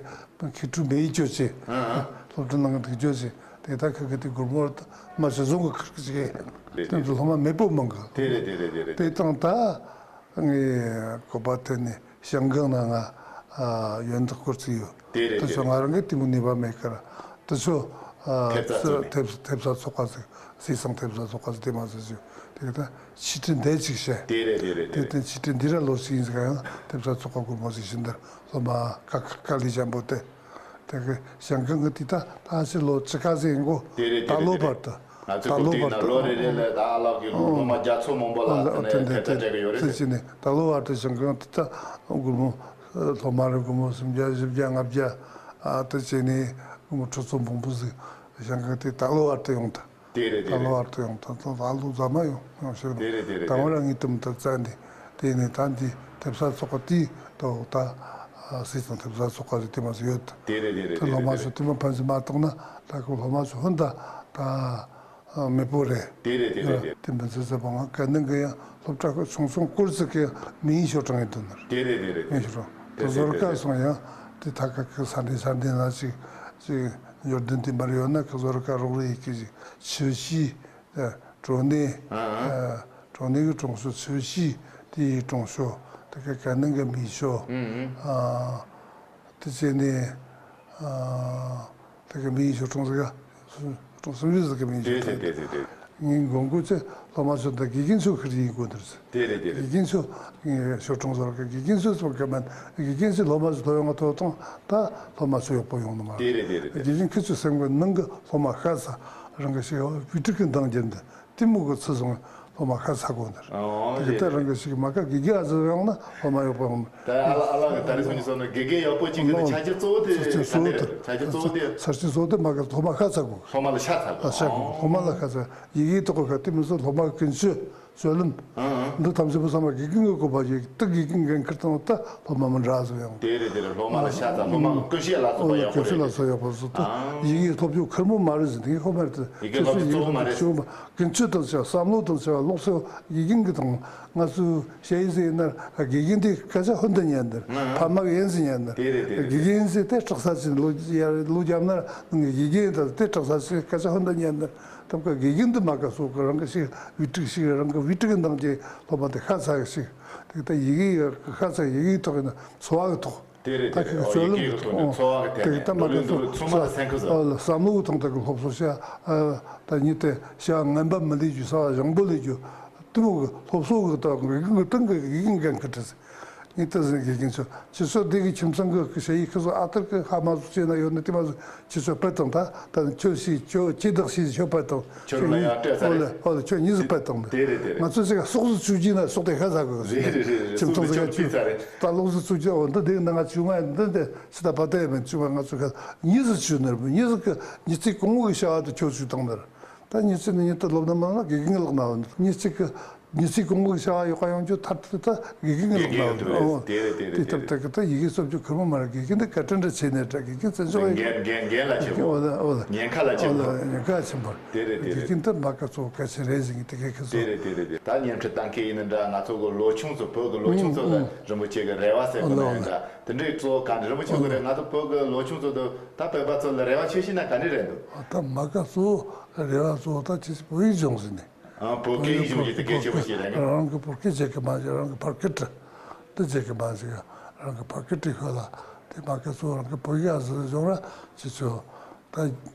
ཁི་ཀྲུའུ་མེ་ཡི་ཅོ་ཅེ། ཨང་། སློབ་གྲྭ་ནང་གི་དེ་ཅོ་ཅེ། དེ་ད་ཁ་གེ་དེ་སྒོར་མོ་མ་ཚད་བཟང་གི་ཁུར་གི་ཅིག་གེ། རེད། དེ་ཚོ་སློབ་མ་མེད་པོ་མང་གི། དེ་རེད། དེ་རེད། དེ་རེད། དེ་དང་ད་ངས་གོ་པ་དེ་ནས་ཞང་ཀང་ན་ང་ཨ་ཡོན་བདག་སྐོར་ཅིག་ཡོད། དེ་རེད། དེ་ཚོ་དེ་རེད། ང་རང་གི་དེ་མོ་ནུས་པ་མེད་ཀར། དེ་ཚོ་ཨ་ཐེབས་རྩ་བཙུགས་ནས། ཐེབས་ཐེབས་རྩ་ཚོགས་པ་ཟིག། སྲིད་སང་ཐེབས་རྩ་ཚོགས་པ་ཟིག་དེ་མ་ཟིག་ཟིག། དེ་གི་ད་ཕྱི་དྲིལ་འདས་ཅིག་བཤད། དེ་རེད། དེ་རེད། དེ་དེ་དེ་ཕྱི་དྲིལ་འདི་ར་ལོ་ཞིག་ཡིན་ཟིག་ག་ཡང་ཐེབས་རྩ་ཚོགས་པ་སྒོར་མོ་ཟིག་བྱིན་དར་སློབ་མ་ཀ་ཀ་ཀ་ལི་ཅན་པོ་དེ། དེ་གི་ཞང་ཀང་གི་དེ་ད་ད་ཕྱི་ལོ་བཅུ་ཁ་ཟིག་ཡིན་གོ། དེ་རེད། དེ་ད་རེད། ལོ་དེ་རེད། བར་དུ། ང་ཚོའི་ད་ལོ་གོ་དེ་བར་ན་དུ། ལོ་རེ་རེ་ལ་ད་ཨ་ལགས་ཀྱི་སློབ་མ་བརྒྱ་ཚོ་མང་པོ་ལ་ཨ་དེ་ནས་དེ་ཐེབས་རྩ་སྤྲད་གི་ཡོད་རེད། དེ་བྱས་ནས་ད་ལོ་བར་དུ་ཞང་ཀང་དེ་ད་སྒོར་མོ་སློབ་མ་རེ་སྒོར་མོ་སུམ་བརྒྱ་བཞི་བརྒྱ་ལྔ་བརྒྱ་ཨ་དེ་བྱས་ནས་སྒོར་མོ་ཁྲི་ཚོ་མང་པོ་ཟིག་ཞང་ཀང་དེ་ད་ལོ་བར་དུ་ཡོང་ད། དེ་རེད། དེ་ད་ལོ་རེད། བར་དུ་ཡོང་ད་ད་ད་ལོ་རྫ་མ་ཡོང་ཡོང་ཕྱིར། དེ་རེད། དེ་རེད། ད་དེ་བར་རེད། ངས་དུམ་ད་བཙལ་འདི་དེ་ནས་ད་འདི་ཐེབས་རྩ་ཚོགས་པ་དེ་ད་ད་སྲིད་སང་ཐེབས་རྩ་ཚོགས་པ་ཟིག་དེ་མ་ཟིག་ཡོད་ད། དེ་རེད། དེ་རེད། དེ་དེ་སློབ་མ་རེད། ཚོ་དེ་མ་ཕན་ཚུན་མ་གཏོགས་ན་ད་ཁོ་སློབ་མ་ཚོ་ཧོན་ད་ད་མེད་པོ་རེད། དེ་རེད། དེ་རེད། དེ་དེ་མི་ཚེ་ཚེ་བང་ག་ནང་གི་ཡང་སློབ་གྲྭ་ཁག་ཆུང་ཆུང་སྐོར་ཟིག་གི་མི་ཡིན་ཤོག་གྲངས་ཡིན་དུ་ནར། དེ་རེད། དེ་རེད། དེ་མི་ཤོག་གྲངས་དེ་དེ་ཟོར་དཀའ་སོང་ཡང་དེ་ད་ག་གི་ས་འདི་ས་འདི་ན་ཅིག་ཅིག་འབྱོར་ལྡན་དེ་མར་ཡོད་ན་གི་ཟོར་དཀའ་རོགས་རེ་ཡི་གི་ཅིག་ཆུ་བཞི། ཨ་གྲོ་ནས། ཨ་ཨ། ཨ་གྲོ་ནས་གི་གྲོང་ཚོ་ཆུ་བཞི་དེ་ཡི་གྲོང་ཚོ་དེ་ག་ག་ནང་གི་མི་ཤོག་ཨུ་ཨུ། ཨ་དེ་བྱས་ནས་ཨ་དེ་ག་མི་ཤོག་གྲོང་ཚོ་ག་གྲོང་སུམ་ཅུ་ཟིག་གི་མི་ཤོག་དེ་དེ་དེ་དེ་དེ། ངའི་མགོན་སྐོར་ཚེ་སློབ་མ་ཚོ་ད་དགེ་རྒན་ཚོ་ཁིར་ཡིན་དགོས་འདིར་ཚེ། དེ་རེད། དེ་རེད། དགེ་རྒན་ཚོ་ངའི་ཤོག་གྲོང་ཚོ་གི་དགེ་རྒན་ཚོ་ཚོ་གི་མན་དགེ་རྒན་ཚོས་སློབ་མ་ཚོ་ཐོ་ཡོང་ང་ཐོ་བཏང་ད་སློབ་མ་ཚོ་ཡག་པོ་ཡོང་ནི་མ་རེད། དེ་རེད། དེ་རེད། དེ་དགེ་རྒན་ཁི་ཚོ་སེམས་གི་ནང་གི་སློབ་མ་ཤ་ཚ་རང་གི་ཞིག་བུ་ཕྲུག་གི་འདང་རྒྱབ་འདི། དེ་མོ་གི་ཚུལ་བཟུང་སློབ་མ་ཤ་ཚ་དགོས་འདིར། ཨོ་དེ་གི་ད་རེད། རང་གི་ཞིག་མ་ཀ་དགེ་རྒན་ཨ་ཙི་ཡོང་ན་སློབ་མ་ཡག་པོ་ཡོང་། ད་ཨ་ལ་ཨ་ལ་གི་ད་རེས་སོང་ཉིན་སོང་ན་དགེ་རྒན་ཡག་པོ་ཅིག་གི་ནི་ཆ་རྐྱེན་གཙོ་བོ་དེ་ག་འདི་རེད། ཆ་རྐྱེན་གཙོ་བོ་དེ་ཆ་རྐྱེན་གཙོ་བོ་དེ་མ་ཀ་སློབ་མ་ཤ་ཚ་དགོས། སློབ་མ་ལ་ཤ་ཚ་དགོས། ཨ་ཤ་དགོས། སློབ་མ་ལ་ཤ་ཚ་ཡི་གེ་ཐོག་གི་ཁ་དེ་མི་སོ་སློབ་མ་ཀུན་སྤྱོད་སྤྱོད་ལམ། ཨང་ཨང་། འདི་ཐམས་ཅད་པོ་ཚང་མ་དགེ་རྒན་གི་བཀོད་པ་ཡིན། ད་དགེ་རྒན་འགན་ཁུར་བཏང་ད་སློབ་མ་མི་འདྲ་ཟིག་ཡོང་། དེ་རེད། དེ་རེད། སློབ་མ་ལ་ཤ་ཚ། སློབ་མ་གི་ཀུན་སྤྱོད་ལ་སོགས་པ་ཡག་པོ་རེད། ཀུན་སྤྱོད་ལ་སོགས་ཡག་པོ་སོགས་ད། ཨང་། ཡི་གེ་སློབ་སྦྱོང་ཁེར་མོ་མ་རེད་ཟེར། དེ་ཁོ་མ་རེད། ཡི་གེ་སློབ་སྦྱོང་གཙོ་བོ་མ་རེད། ཀུན་སྤྱོད་དང་བྱ་བསམ་བློ་དང་བྱ་ལོགས་སུ་དགེ་རྒན་གི་དང་ང་ཚོའི་ཞ་ཡི་ཟེར་ན་དགེ་རྒན་དེ་སྐད་ཆ་ཧོན་དུ་ཉན་འདིར་ཨང་ཕ་མ་གི་ཡན་ཟིག་ཉན་འདིར། དེ་རེད། དེ་རེད། དགེ་རྒན་ཟེར་དེ་སྐྲག་ས་ཅིག་ལོ་ལོ་རྒྱབ་ན་དགེ་རྒན་དང་དེ་སྐྲག་ས་ཅིག་སྐད་ཆ་ཧོན་དུ་ཉན་འདིར། ཐབས་ཀ་དགེ་རྒན་དུ་མ་ཀ་སོགས་ཀྱི་རང་གི་ཞིག་བུ་ཕྲུག་ཞིག་རང་གི་བུ་ཕྲུག་གི་ནང་གི་སློབ་མ་དེ་ཤ་ཚ་ཞིག་དེ་ད་ཡི་གེ་ཤ་ཚ་ཡི་གེའི་ཐོག་ཡིན་ན་འཚོ་བ་གི་ཐོག་དེ་རེད། དེ་ད་རེད། ཁྱེད་ཨོ་ཚོ་ཡི་གེ་གི་ཐོག་ནས་འཚོ་བ་གི་ཐད་ནས་ད་མ་ཀ་འགྲོ་ལུགས་འགྲོ་ལུགས་ཚང་མ་ལ་སེམས་ཁུར་བཟོ། བསམ་བློ་གི་ཐོག་ད་གི་སློབ་གསོ་བྱ་ད་ཉིད་དེ་བྱ་ངན་པ་མི་ལས་རྒྱུ་ས་བ་བཟང་པོ་ལས་རྒྱུ་དེ་མོ་གི་སློབ་གསོ་གི་ད་གི་གི་ཏང་གི་གི་གི་འགན་ཁུར་ཏེ། ངས་ད་ཟིན་དགེ་རྒན་ཚོ་ཁྱེད་ཚོ་སྡེ་གི་ཁྱིམ་ཚང་གི་ཞ་ཡི་ཁི་ཚོ་ཨ་ཐར་གི་ཧ་མ་ཟུག་བྱས་ན་ཡོད་ན་དེ་མ་ཟུག་ཁྱེད་ཚོ་སྤེལ་བཏང་། ད་ད་ཁྱོད་ཤི་ཁྱོད་ཁྱེད་བདག་ཤི་ཁྱོད་སྤེལ་བཏང་། ཁྱོད་རང་ཡང་སྤྲད་ས་ཨོ་ལེ་རེད། ཨོ་ལེ་ཁྱོད་གཉིས་སུ་སྤེལ་བཏང་། དེ་རེད། དེ་རེད། ང་ཚོ་ཅིག་སོག་སུ་བཅུག་རྒྱུ་ན་སོག་དེ་ཤ་ཚ་གི་རེད། རེད་རེད་རེད། ཁྱིམ་ཚང་ཟིག་ཁྱོད་ཅིག་ཚ་རེད། ད་ལོག་སུ་བཅུག་རྒྱུ་འོ་འདི་དེ་ན་ང་བཅུག་མ་འདི་དེ་སི་ད་པ་དེ་མིན་བཅུག་མ་ང་ཚོ་ཁ་གཉིས་སུ་བཅུག་ནར་མི་གཉིས་སུ་གི་གཉིས་ཚིག་གོང་བུ་གི་བྱ་བ་དུ་ཁྱོད་བཅུག་བཏང་ནར། ད་ཉི་ཚེ་ནི་ཉི་ད་སློབ་ན་མ་ན་དགེ་རྒན་ལག་ན་ཉི་ཚེ་གི་ཉི་ཚེ་གོང་གི་བྱ་བ་ཡོད་ཀ་ཡོང་རྒྱུ་ཐར་ཏེ་ད་དགེ་རྒན་ལག་ན་དགེ་རྒན་ཡོད་དེ་རེད། དེ་ད་ད་གི་ད་ཡི་གེ་སོབ་རྒྱུ་ཁེར་མོ་མ་རེད། དགེ་རྒན་དེ་བཀའ་དྲིན་དྲི་ཆེ་ནས་ད་དགེ་རྒན་བཙན་བྱོལ་བ་ཡིན། འགན་འགན་ལ་ཆེ་བོ། འོ་ད་འོ་ད་ཉེན་ཁ་ལ་ཆེ་བོ། འོ་ད་ཉེན་ཁ་ཆེན་པོ། དེ་རེད། དེ་རེད། དགེ་རྒན་དེ་མ་ཀ་གཙོ་བོ་གལ་ཆེན་རེད་ཟེར་གི་དེ་གས་ཁི་ཚོ། དེ་རེད། དེ་རེད། དེ་ད་བརྙན་འཕྲིན་ལྟ་མཁན་ཡིན་ན་འདྲ། ང་ཚོ་གི་ལོ་ཆུང་ཚོ་བོད་གི་ལོ་ཆུང་ཚོ་ལ་རིན་པོ་ཆེ་གི་རེ་བ་ཟེར་གོ་ནི་ཡིན་འདྲ། དེ་འདྲའི་གཙོ་བོ་ག་འདྲ་རིན་པོ་ཆེ་གི་རེད། ང་ཚོ་བོད་གི་ལོ་ཆུང་ཚོ་དང་ད་བོད་པ་ཚོ་ལ་རེ་བ་ཆེ་ཤོས་ན་ག་འདྲ་རེད་འདུག། ད་མ་ཀ་གཙོ་བོ་རེ་བ་གཙོ་བོ་ད་ཁྱེད་ཚོ་བོད་ཡིག་སྦྱོང་ཟིན་ནས། ཨ་བོད་སྐད་ཡིག་སྦྱོང་རྒྱུ་དེ་གལ་ཆེ་བོ་ཞིག་རེད། རང་གི་བོད་སྐད་བརྗེད་གི་མ་བརྗེད། རང་གི་ཕ་སྐད་དེ་བརྗེད་གི་མ་བརྗེད། རང་གི་ཕ་སྐད་དེ་ཤོད་ལ་དེ་མ་སྐད་ཚོ་རང་གི་བོད་ཡིག་ཨ་ཟི་སྦྱོང་ར་ཅི་ཚོ་ད་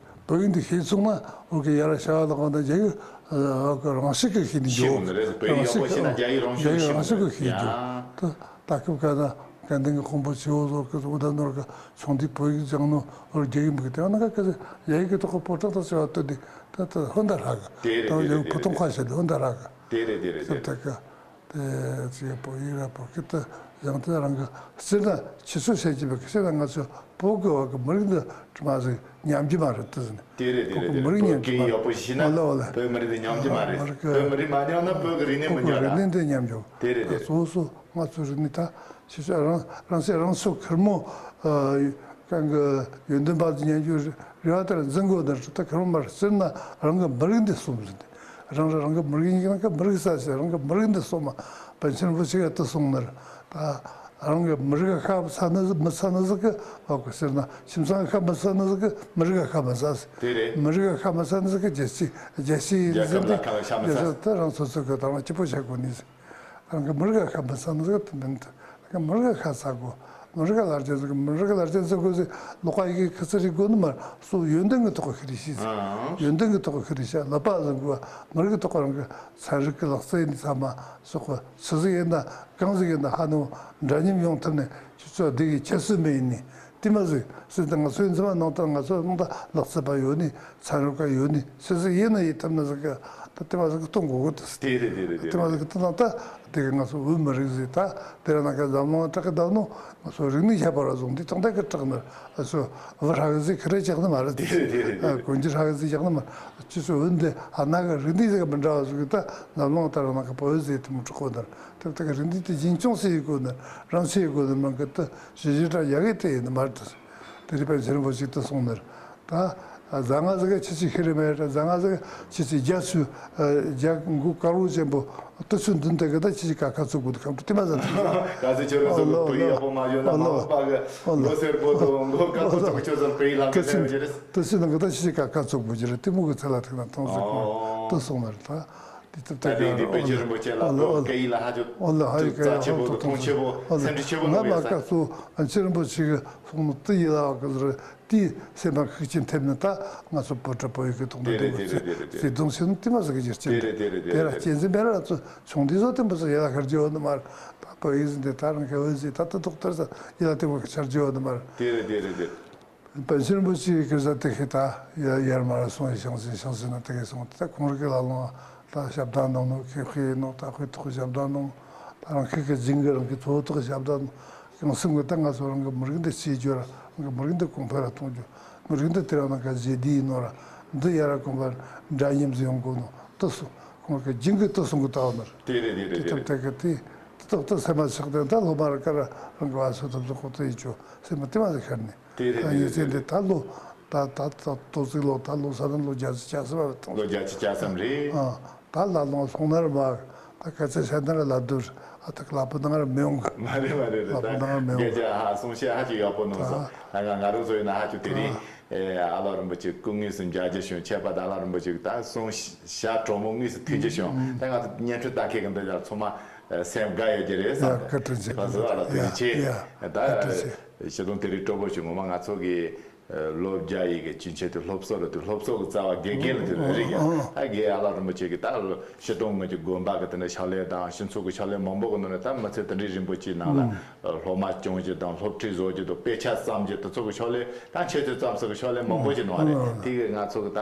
བོད་ཡིག་འདི་ཤེས་སོང་ན་འོ་གི་ཡ་ར་ཤ་བ་ལ་གང་ད་རྒྱ་ཡིག་རང་ཤུགས་གི་ཤེས་ནི་ཤེས་འགྱོ། འོང་ནི་རེད། བོད་ཡིག་ཡག་པོ་ཤེས་ན་རྒྱ་ཡིག་རང་ཤུགས་ཤེས་འོང་ནི་རེད། ད་ད་སྐབས་ག་ན། དགའ་ལྡན་གྱི་ཁང་པ་ཆེ་བོ་བཟོ་གི་བཟོ་ད་ནོར་གི་ཆུང་དུས་བོད་ཡིག་སྦྱངས་ནོ་བར་རྒྱ་ཡིག་མི་གི་དེ་ཡང་ན་ག་གི་ཡ་ཡིག་གི་ཐོག་གི་པོ་ཏག་ཏག་ཆེ་བ་ལྟོས་དུས་ད་ད་ཧོན་ད་ཧྲ་གི། དེ་རེད། ད་དེ་ཡང་རེད། ཕུ་ཐུང་དེ་ཁ་རེད། ཤེད་ལ་ཧོན་ད་ཧྲ་གི། དེ་རེད། དེ་རེད། དེ་ད་གི་དེ་ཅི་བོད་ཡིག་ར་བོད་སྐད་དུ་སྦྱངས་དེ་རང་གི་སྤྱིར་ན་ཁྱེད་ཚོ་བཤད་ཀྱི་མེད་གི། སྤྱིར་ན་ང་ཚོ་བོད་གི་བ་གི་མི་རིགས་འདི་དྲི་མ་ཟིག་ཉམས་རྒྱུ་མ་རེད་དེ་ཟིན། དེ་རེད། དེ་རེད། དེ་བོད་གི་རེད། མི་རིགས་ཉམས་རྒྱུ་མ་རེད། བོད་སྐད་ཡག་པོ་ཤེས་ན། ཨོ་ལེ་ཨོ་ལེ། བོད་མི་རིགས་འདི་ཉམས་རྒྱུ་མ་རེད། བོད་མི་རིགས་མ་ཉམས་ན་བོད་གི་རིག་གནས་མི་ཉམས་ར། བོད་གི་རིག་གནས་འདི་ཉམས་འགྲོ། དེ་རེད། དེ་རེད། སོ་སོ་ང་ཚོའི་རིག་གནས་ད་ཁྱེད་ཚོ་རང་རང་སེ་རང་སོ་ཁེར་མོ་ཨ་གང་གི་ཡོན་ཏན་པ་དེ་ཉན་རྒྱུ་རེ་བ་ལྟར་འཛིན་དགོས་ནི་ད་ཁེར་མོ་མ་རེད། སྤྱིར་ན་རང་གི་མི་རིགས་འདི་གསུམ་ཟིན་ཏེ། རང་རང་གི་མི་རིགས་ཡིན་ན་གི་མི་རིགས་ས་ཆ་རང་གི་མི་རིགས་འདི་གསུམ་མ་པཎ་ཆེན་རིན་པོ་ཆེ་གིས་དེ་གསུངས་ནི་རེད། ད་རང་གི་མི་རིགས་ཁ་ཚ་ནི་མི་ཚ་ནི་ཟིག་གི་བ་གི་ཟེར་ན་ཁྱིམ་ཚང་ཁ་མི་ཚ་ནི་ཟིག་གི་མི་རིགས་ཁ་མི་ཚ་ཟིག་དེ་རེད། མི་རིགས་ཁ་མི་ཚ་ནི་ཟིག་གི་རྒྱལ་སྤྱི་རྒྱལ་སྤྱི་ཡིན་རྒྱལ་ཟིན་ཁབ་ལ་ཏེ་ཁ་ཤ་མི་རྒྱལ་ཚ་སྤྱི་དེ་རང་སོ་སོ་གི་དང་སྐྱིད་པོ་བྱ་དགོས་ནི་ཟིག་རང་གི་མི་རིགས་ཁ་མི་ཚ་ནི་ཟིག་དེ་མིན་དུ། རང་གི་མི་རིགས་ཁ་ཚ་དགོས། མི་རིགས་ལ་རྒྱ་ཟིག་མི་རིགས་ལ་རྒྱ་ཟིག་དགོས་ཟིག་ལོག་པ་ཡི་གེ་ཁི་ཚི་རིག་དགོས་ནི་མ་སོ་ཡོན་ཏན་གི་ཐོག་གི་ཤི་རི་ཤི་ཟིག་ཨང་། ཡོན་ཏན་གི་ཐོག་གི་ཤི་རི་ཤ་ལ་པ་ཟིག་དགོས། མི་རིགས་གི་ཐོག་རང་གི་ཚན་རིག་གི་ལག་རྩལ་ཡིན་ཚང་མ་སོགས་གི་ཆི་ཟིག་ཡིན་ན་གང་ཟིག་ཡིན་ན་ཧ་ནོ་འདྲ་མཉམ་ཡོང་ཐུབ་ནས་ཁྱེད་ཚོ་བདེ་གི་ཁྱད་གསོད་མེད་ཡིན་ནི། དེ་མ་ཟིག་ཟེར་ཏེ་ང་ཚོའི་འཛིན་མ་ནང་དང་ང་ཚོའི་ནང་དང་ལག་རྩལ་པ་ཡོད་ནི་ཚན་རིག་པ་ཡོད་ནི་སུ་ཟིག་ཡིན་ན་ཡིན་ཐབས་ན་ཟིག་གི་ད་དེ་མ་ཟིག་གི་གཏོང་དགོས་གི་ད་ཟིག་དེ་རེད། དེ་རེད། དེ་དེ་མ་རེད། ཟིག་གི་དེ་ན་ད་དེ་གི་ང་ཚོ་བོད་མི་རིགས་ཟིག་ད་དེ་ར་ན་ག་འཛམ་གླིང་དྲག་གི་ད་ནོ་ང་ཚོ་རིག་གནས་ཁྱད་པར་བ་བཟུང་དེ་དང་ད་གི་དྲག་ནི་ཨ་ཚོ་བུ་ཧྲ་གི་ཟིག་ཁི་རེ་ཅག་ནི་མ་རེད། དེ་རེད། དེ་རེད། དེ་རེད། གོན་རྒྱུ་ཧྲ་གི་ཟིག་ཅག་ནི་མ་རེད། ཅི་ཚོ་བོད་འདི་ཨ་ན་གི་རིག་གནས་ཟིག་གི་མི་འདྲ་བ་ཟིག་གི་ད་འཛམ་གླིང་ད་ར་ན་གི་བོད་ཟིག་དེ་མི་དྲག་གོ་ནི་རེད། དེ་ད་གི་རིག་གནས་དེ་རྒྱུན་འཁྱོངས་ཟིག་ཡེད་དགོས་ནི་རང་ཆེ་ཡེད་དགོས་ནི་མ་གི་ད་ཞི་ཞི་དྲ་ཡ་གི་དེ་ཡིན་ནི་མ་རེད། དེ་རིག་པ་ཆེན་པོ་ཞིག་ཏུ་སོང་ནི་རེད། ད་ཟ་ང་ཟིག་ག་ཆི་ཆི་ཤི་རི་མེད་ར་ཟ་ང་ཟིག་ཆི་ཆི་རྒྱ་ཆུ་རྒྱ་མགོ་དཀར་བོ་ཆེན་པོ་ཏི་ཆུ་འདི་འདི་གི་ད་ཆི་ཆི་ཀ་ཁ་ཚུགས་པོ་དུ་ཁམ་དུ་དེ་མ་ཟ་ཐུབ་ལ། ག་ཟི་ཆོ་རི་ཟོ་གི་པི་ཡག་པོ་མ་ཡོད་ན་མ་པ་གི་ལོ་སེར་པོ་དུ་མགོ་དཀར་པོ་ཚོ་ཆོ་ཟོ་པི་ལ་གི་ཏི་ཆུ་ནང་གི་ད་ཆི་ཆི་ཀ་ཁ་ཚུགས་པོ་ཅི་རེད། དེ་མོ་གི་ཚེ་ལ་ཐུག་ན་ཐང་ཟིག་གོ་ཏི་སོང་ནི་རེད། ད། དེ་ད་ལྟ་དེ་དེ་པཎ་ཆེན་རིན་པོ་ཆེ་ལ་ཨོ་ལེ་ཨོ་ལེ། སྐད་ཡིག་ལ་ཧ་ཅང་ཨོ་ལེ་ཧ་ཡི་རྩ་ཆེ་པོ་དང་མཐོང་ཆེ་པོ་ཨོ་ལེ། སེམས་ཁྲལ་ཆེ་པོ་ང་གནང་མ་བའི་ས། སྐབས་སུ་པཎ་ཆེན་རིན་པོ་ཆེ་གི་གསུང་ནོ་དེ་ཡིད་ལ་བ་གི་རེད། དེ་སེམས་པ་ཤུགས་ཆེན་ཐེབས་ནས་ད་ང་ཚོ་བོད་ཕྲུག་བོད་ཡིག་གི་ཐོག་ནས་དེ་རེད། དེ་རེད། དེ་རེད། བརྩེ་དུང་ཆེ་ནོ་དེ་མ་ཟིག་གི་རྒྱུ་རྐྱེན་དེ་རེད། དེ་རེད། དེ་ར་རྐྱེན་ཟིན་པས་ར་ང་ཚོ་ཆུང་དུས་ཟོ་དེ་མི་ཟིག་ཡིད་ལ་ཤར་རྒྱུ་ཡོད་ནི་མ་རེད། ད་བོད་ཡིག་ཟིན་དེ་ད་རང་གི་བོད་ཟིན་ད་ད་ཐོག་ལྟར་ཟིག་ཡིད་ལ་དེ་མོ་གི་ཤར་རྒྱུ་ཡོད་ནི་མ་རེད། དེ་རེད། དེ་རེད། དེ་པཎ་ཆེན་རིན་པོ་ཆེའི་སྐུ་ཚ་དེ་ཁེ་ད་ཡར་མར་སོང་ཡི་ཤང་སེ་ཤང་སེ་ན་དེ་གེ་སོང་དེ་ད་ཁོང་རིག་གི་ལ་ལོང་ད་ཞབས་བརྡ་གནང་ནོ་ཁེ་ཁེ་ནོ་ད་ཁོའི་ཐོག་ཞབས་བརྡ་གནང་ད་རང་ཁེ་ཁེ་རྫིང་གི་རང་གི་ཚོ་ཐོག་ཞབས་བརྡ་གནང་གང་སེམས་གི་ད་ང་ཚོ་རང་གི་མི་རིགས་འདི་གཅེས་རྒྱུ་ར་རང་གི་མི་རིགས་འདི་གོང་འཕེལ་ར་གཏོང་རྒྱུ་མི་རིགས་འདི་དེ་རང་ནང་ག་རྗེས་འདི་ཡིན་ནོ་ར་འདི་ཡ་ར་གོང་འཕེལ་འདྲ་མཉམ་ཟིག་ཡོང་དགོས་ནོ་ད་སོ་ཁོང་གི་རྫིང་གི་ད་སོང་གི་ད་བ་ནོ་ར་དེ་རེད། དེ་རེད། དེ་དེ་ཐབས་རེད། དེ་གི་དེ་དེ་ཐོག་ད་སེམས་མ་ཆགས་དེ་ད་སློབ་མ་ར་ཀ་ར་རང་གི་བ་སོ་ཐབས་སོ་ཁོ་ད་ཡི་ཆོ་སེམས་མ་དེ་མ་ཟིག་ཤར་ནས། དེ་རེད། ད་དེ་ཡིན་ཟེར་རེད། འདི་ད་ལོ་ད་ད་ད་ཏོག་ཙིག་ལོ་ད་ལོ་ས་ན་ལོ་བརྒྱད་ཅུ་གྱ་གསུམ་པ་དང་། ལོ་བརྒྱད་ཅུ་གྱ་གསུམ་རེད། ཨ་ད་ལ་ལོང་སོང་ན་ར་མ་ད་སྐད་ཆ་བཤད་ན་ར་ལ་དུར་ཨ་ད་ལ་པོ་ནང་ར་མི་ཡོང་གི། མ་རེད། མ་རེད། རེད། ལ་པོ་ནང་ར་མི་ཡོང་གི། སྐད་ཆ་ཧ་གསུང་བཤད་ཧ་ཅང་ཡག་པོ་གནང་སོང་། ད་ང་ང་རང་ཚོ་ཡིན་ན་ཧ་ཅང་དེ་རིང་ཨེ་ཨ་ལ་རིན་པོ་ཆེ་སྐུ་དངོས་སུ་མཇལ་རྒྱུ་བྱུང་། ཁྱད་པར་དུ་ཨ་ལ་རིན་པོ་ཆེ་གི་ད་གསུང་བཤད་གྲོགས་མོ་དངོས་སུ་ཐུག་རྒྱུ་བྱུང་། ད་ང་ཚོ་བརྙན་འཕྲིན་ལྟ་མཁན་གི་འདི་ཚོ་ཚང་མ་སེམས་དགའ་ཡོད་ཀྱི་རེད་བསམ། ཡ་བཀའ་དྲིན་ཆེ། ལགས་སོ། ཨ་ལ་ཐུགས་རྗེ་ཆེ། ཡ་ད་བཀའ་དྲིན་ཆེ། སྤྱིར་བཏང་དེ་རིང་སྤྲོ་པོ་བྱུང་། ངོ་མ་ང་ཚོ་གི་ལོ་བརྒྱ་ཡི་གི་ཅུང་ཆེ་དུ་སློབ་གསོ་ལ་དུ་སློབ་གསོ་གི་རྩ་བ་དགེ་རྒན་ལ་དུ་རེད་ཀྱང་ད་དགེ་ཨ་ལ་རིན་པོ་ཆེ་གི་ད་སྤྱིར་བཏང་ངོས་ཀྱི་དགོན་པ་གི་དེ་འདྲ་ཕྱག་ལས་དང་སྤྱི་ཚོགས་ཀྱི་ཕྱག་ལས་མང་པོ་གི་ནང་ནས་ད་མི་ཚེ་དེ་འདྲའི་རིང་པོ་ཅིག་ནང་ལ་སློབ་མ་སྐྱོང་རྒྱུ་དང་སློབ་ཁྲིད་བཟོ་རྒྱུ་དང་དཔེ་ཆ་བརྩམས་རྒྱུ་དེ་ཚོ་གི་ཕྱག་ལས་ད་ཆེད་དུ་བརྩམས་སོ་གི་ཕྱག་ལས་མང་པོ་ཅིག་གནང་བ་རེད། དེ་གི་ང་ཚོ་གི་ད་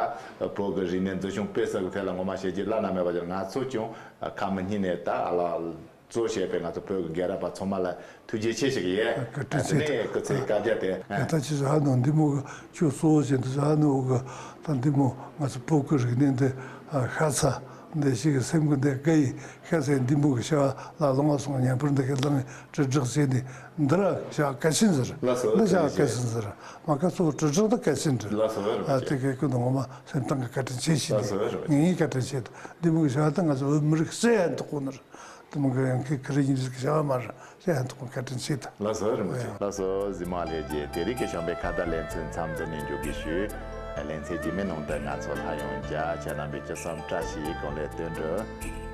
བོད་ཀྱི་རིག་གནས་འཛིན་སྐྱོང་སྤེལ་གསུམ་གི་ཐད་ལ་ངོ་མ་བཤད་རྒྱུ་བླ་ན་མེད་པ་ཅིག་ང་ཚོ་ཀྱང་ཁ་མི་སྙིང་ནས་ད་ཨ་ལ། གཙོ་བྱས་པའི་ང་ཚོ་བོད་ཀྱི་རྒན་རབས་པ་ཚང་མ་ལ་ཐུགས་རྗེ་ཆེ་ཞུ་གི་ཡིན། བཀའ་དྲིན་ཆེ། དེ་ནས་སྐུ་ཚེ་བསྐལ་བརྒྱར་བརྟན། ད་ད་ཅི་ཟེར་ཧ་ནོ་འདི་མོ་གི་ཁྱོད་གཙོ་བོ་བྱས་འདི་ཟེར་ཧ་ནོ་གི་ད་འདི་མོ་ང་ཚོ་བོད་ཀྱི་རིག་གནས་འདི་ཤ་ཚ་འདི་ཞིག་གི་སེམས་ཀྱི་འདི་བཀའ་ཡི་ཤ་ཚའི་འདི་མོ་གི་བྱ་བ་ལ་ལོང་བ་སོང་། ཉན་པར་འདི་གི་ལངས་དྲིལ་བསྒྲགས་བྱས་ནས་འདི་ར་བྱ་བ་གལ་ཆེན་ཟེར། ལགས་སོ། འདི་བྱ་བ་གལ་ཆེན་ཟེར། མ་ཁ་གཙོ་བོ་དྲིལ་བསྒྲགས་འདི་གལ་ཆེན་འདྲི། ལགས་སོ། ཨ་དེ་གི་ཀུན་ངོ་མ་སེམས་གཏིང་གི་བཀའ་དྲིན་ཆེ་ཞུ། ལགས་སོ། ངེད་ཀྱི་བཀའ་དྲིན་ཆེ། འདི་མོ་གི་བྱ་བ་འདི་ང་ཚོ་བོད་མི་རིགས་སུ་ཡང་འདུག་གོ་ནི་རེད། དེ་མོ་གི་ཡང་ཁི་ཁི་རི་ཡིན་རིགས་བྱ་བ་མ་རེད། ཡང་དག་པའི་བཀའ་དྲིན་ཆེ་ད། ལགས་སོ་རིན་པོ་ཆེ། ལགས་སོ་གཟིགས་མོ་ལྷན་རྒྱས། དེ་རིང་གི་བྱམས་པའི་ཁ་བརྡ་ལེ་ཚན་མཚམས་འདི་ནས་འཇོག་གི་ཞུ། ལེ་ཚན་རྗེས་མའི་ནང་དུ་ང་ཚོ་སླར་ཡང་མཇལ། ཁྱེད་རྣམ་པས་ཅི་བསམ་བཀྲ་ཤིས་གང་ལེགས་དོན་འགྲུབ།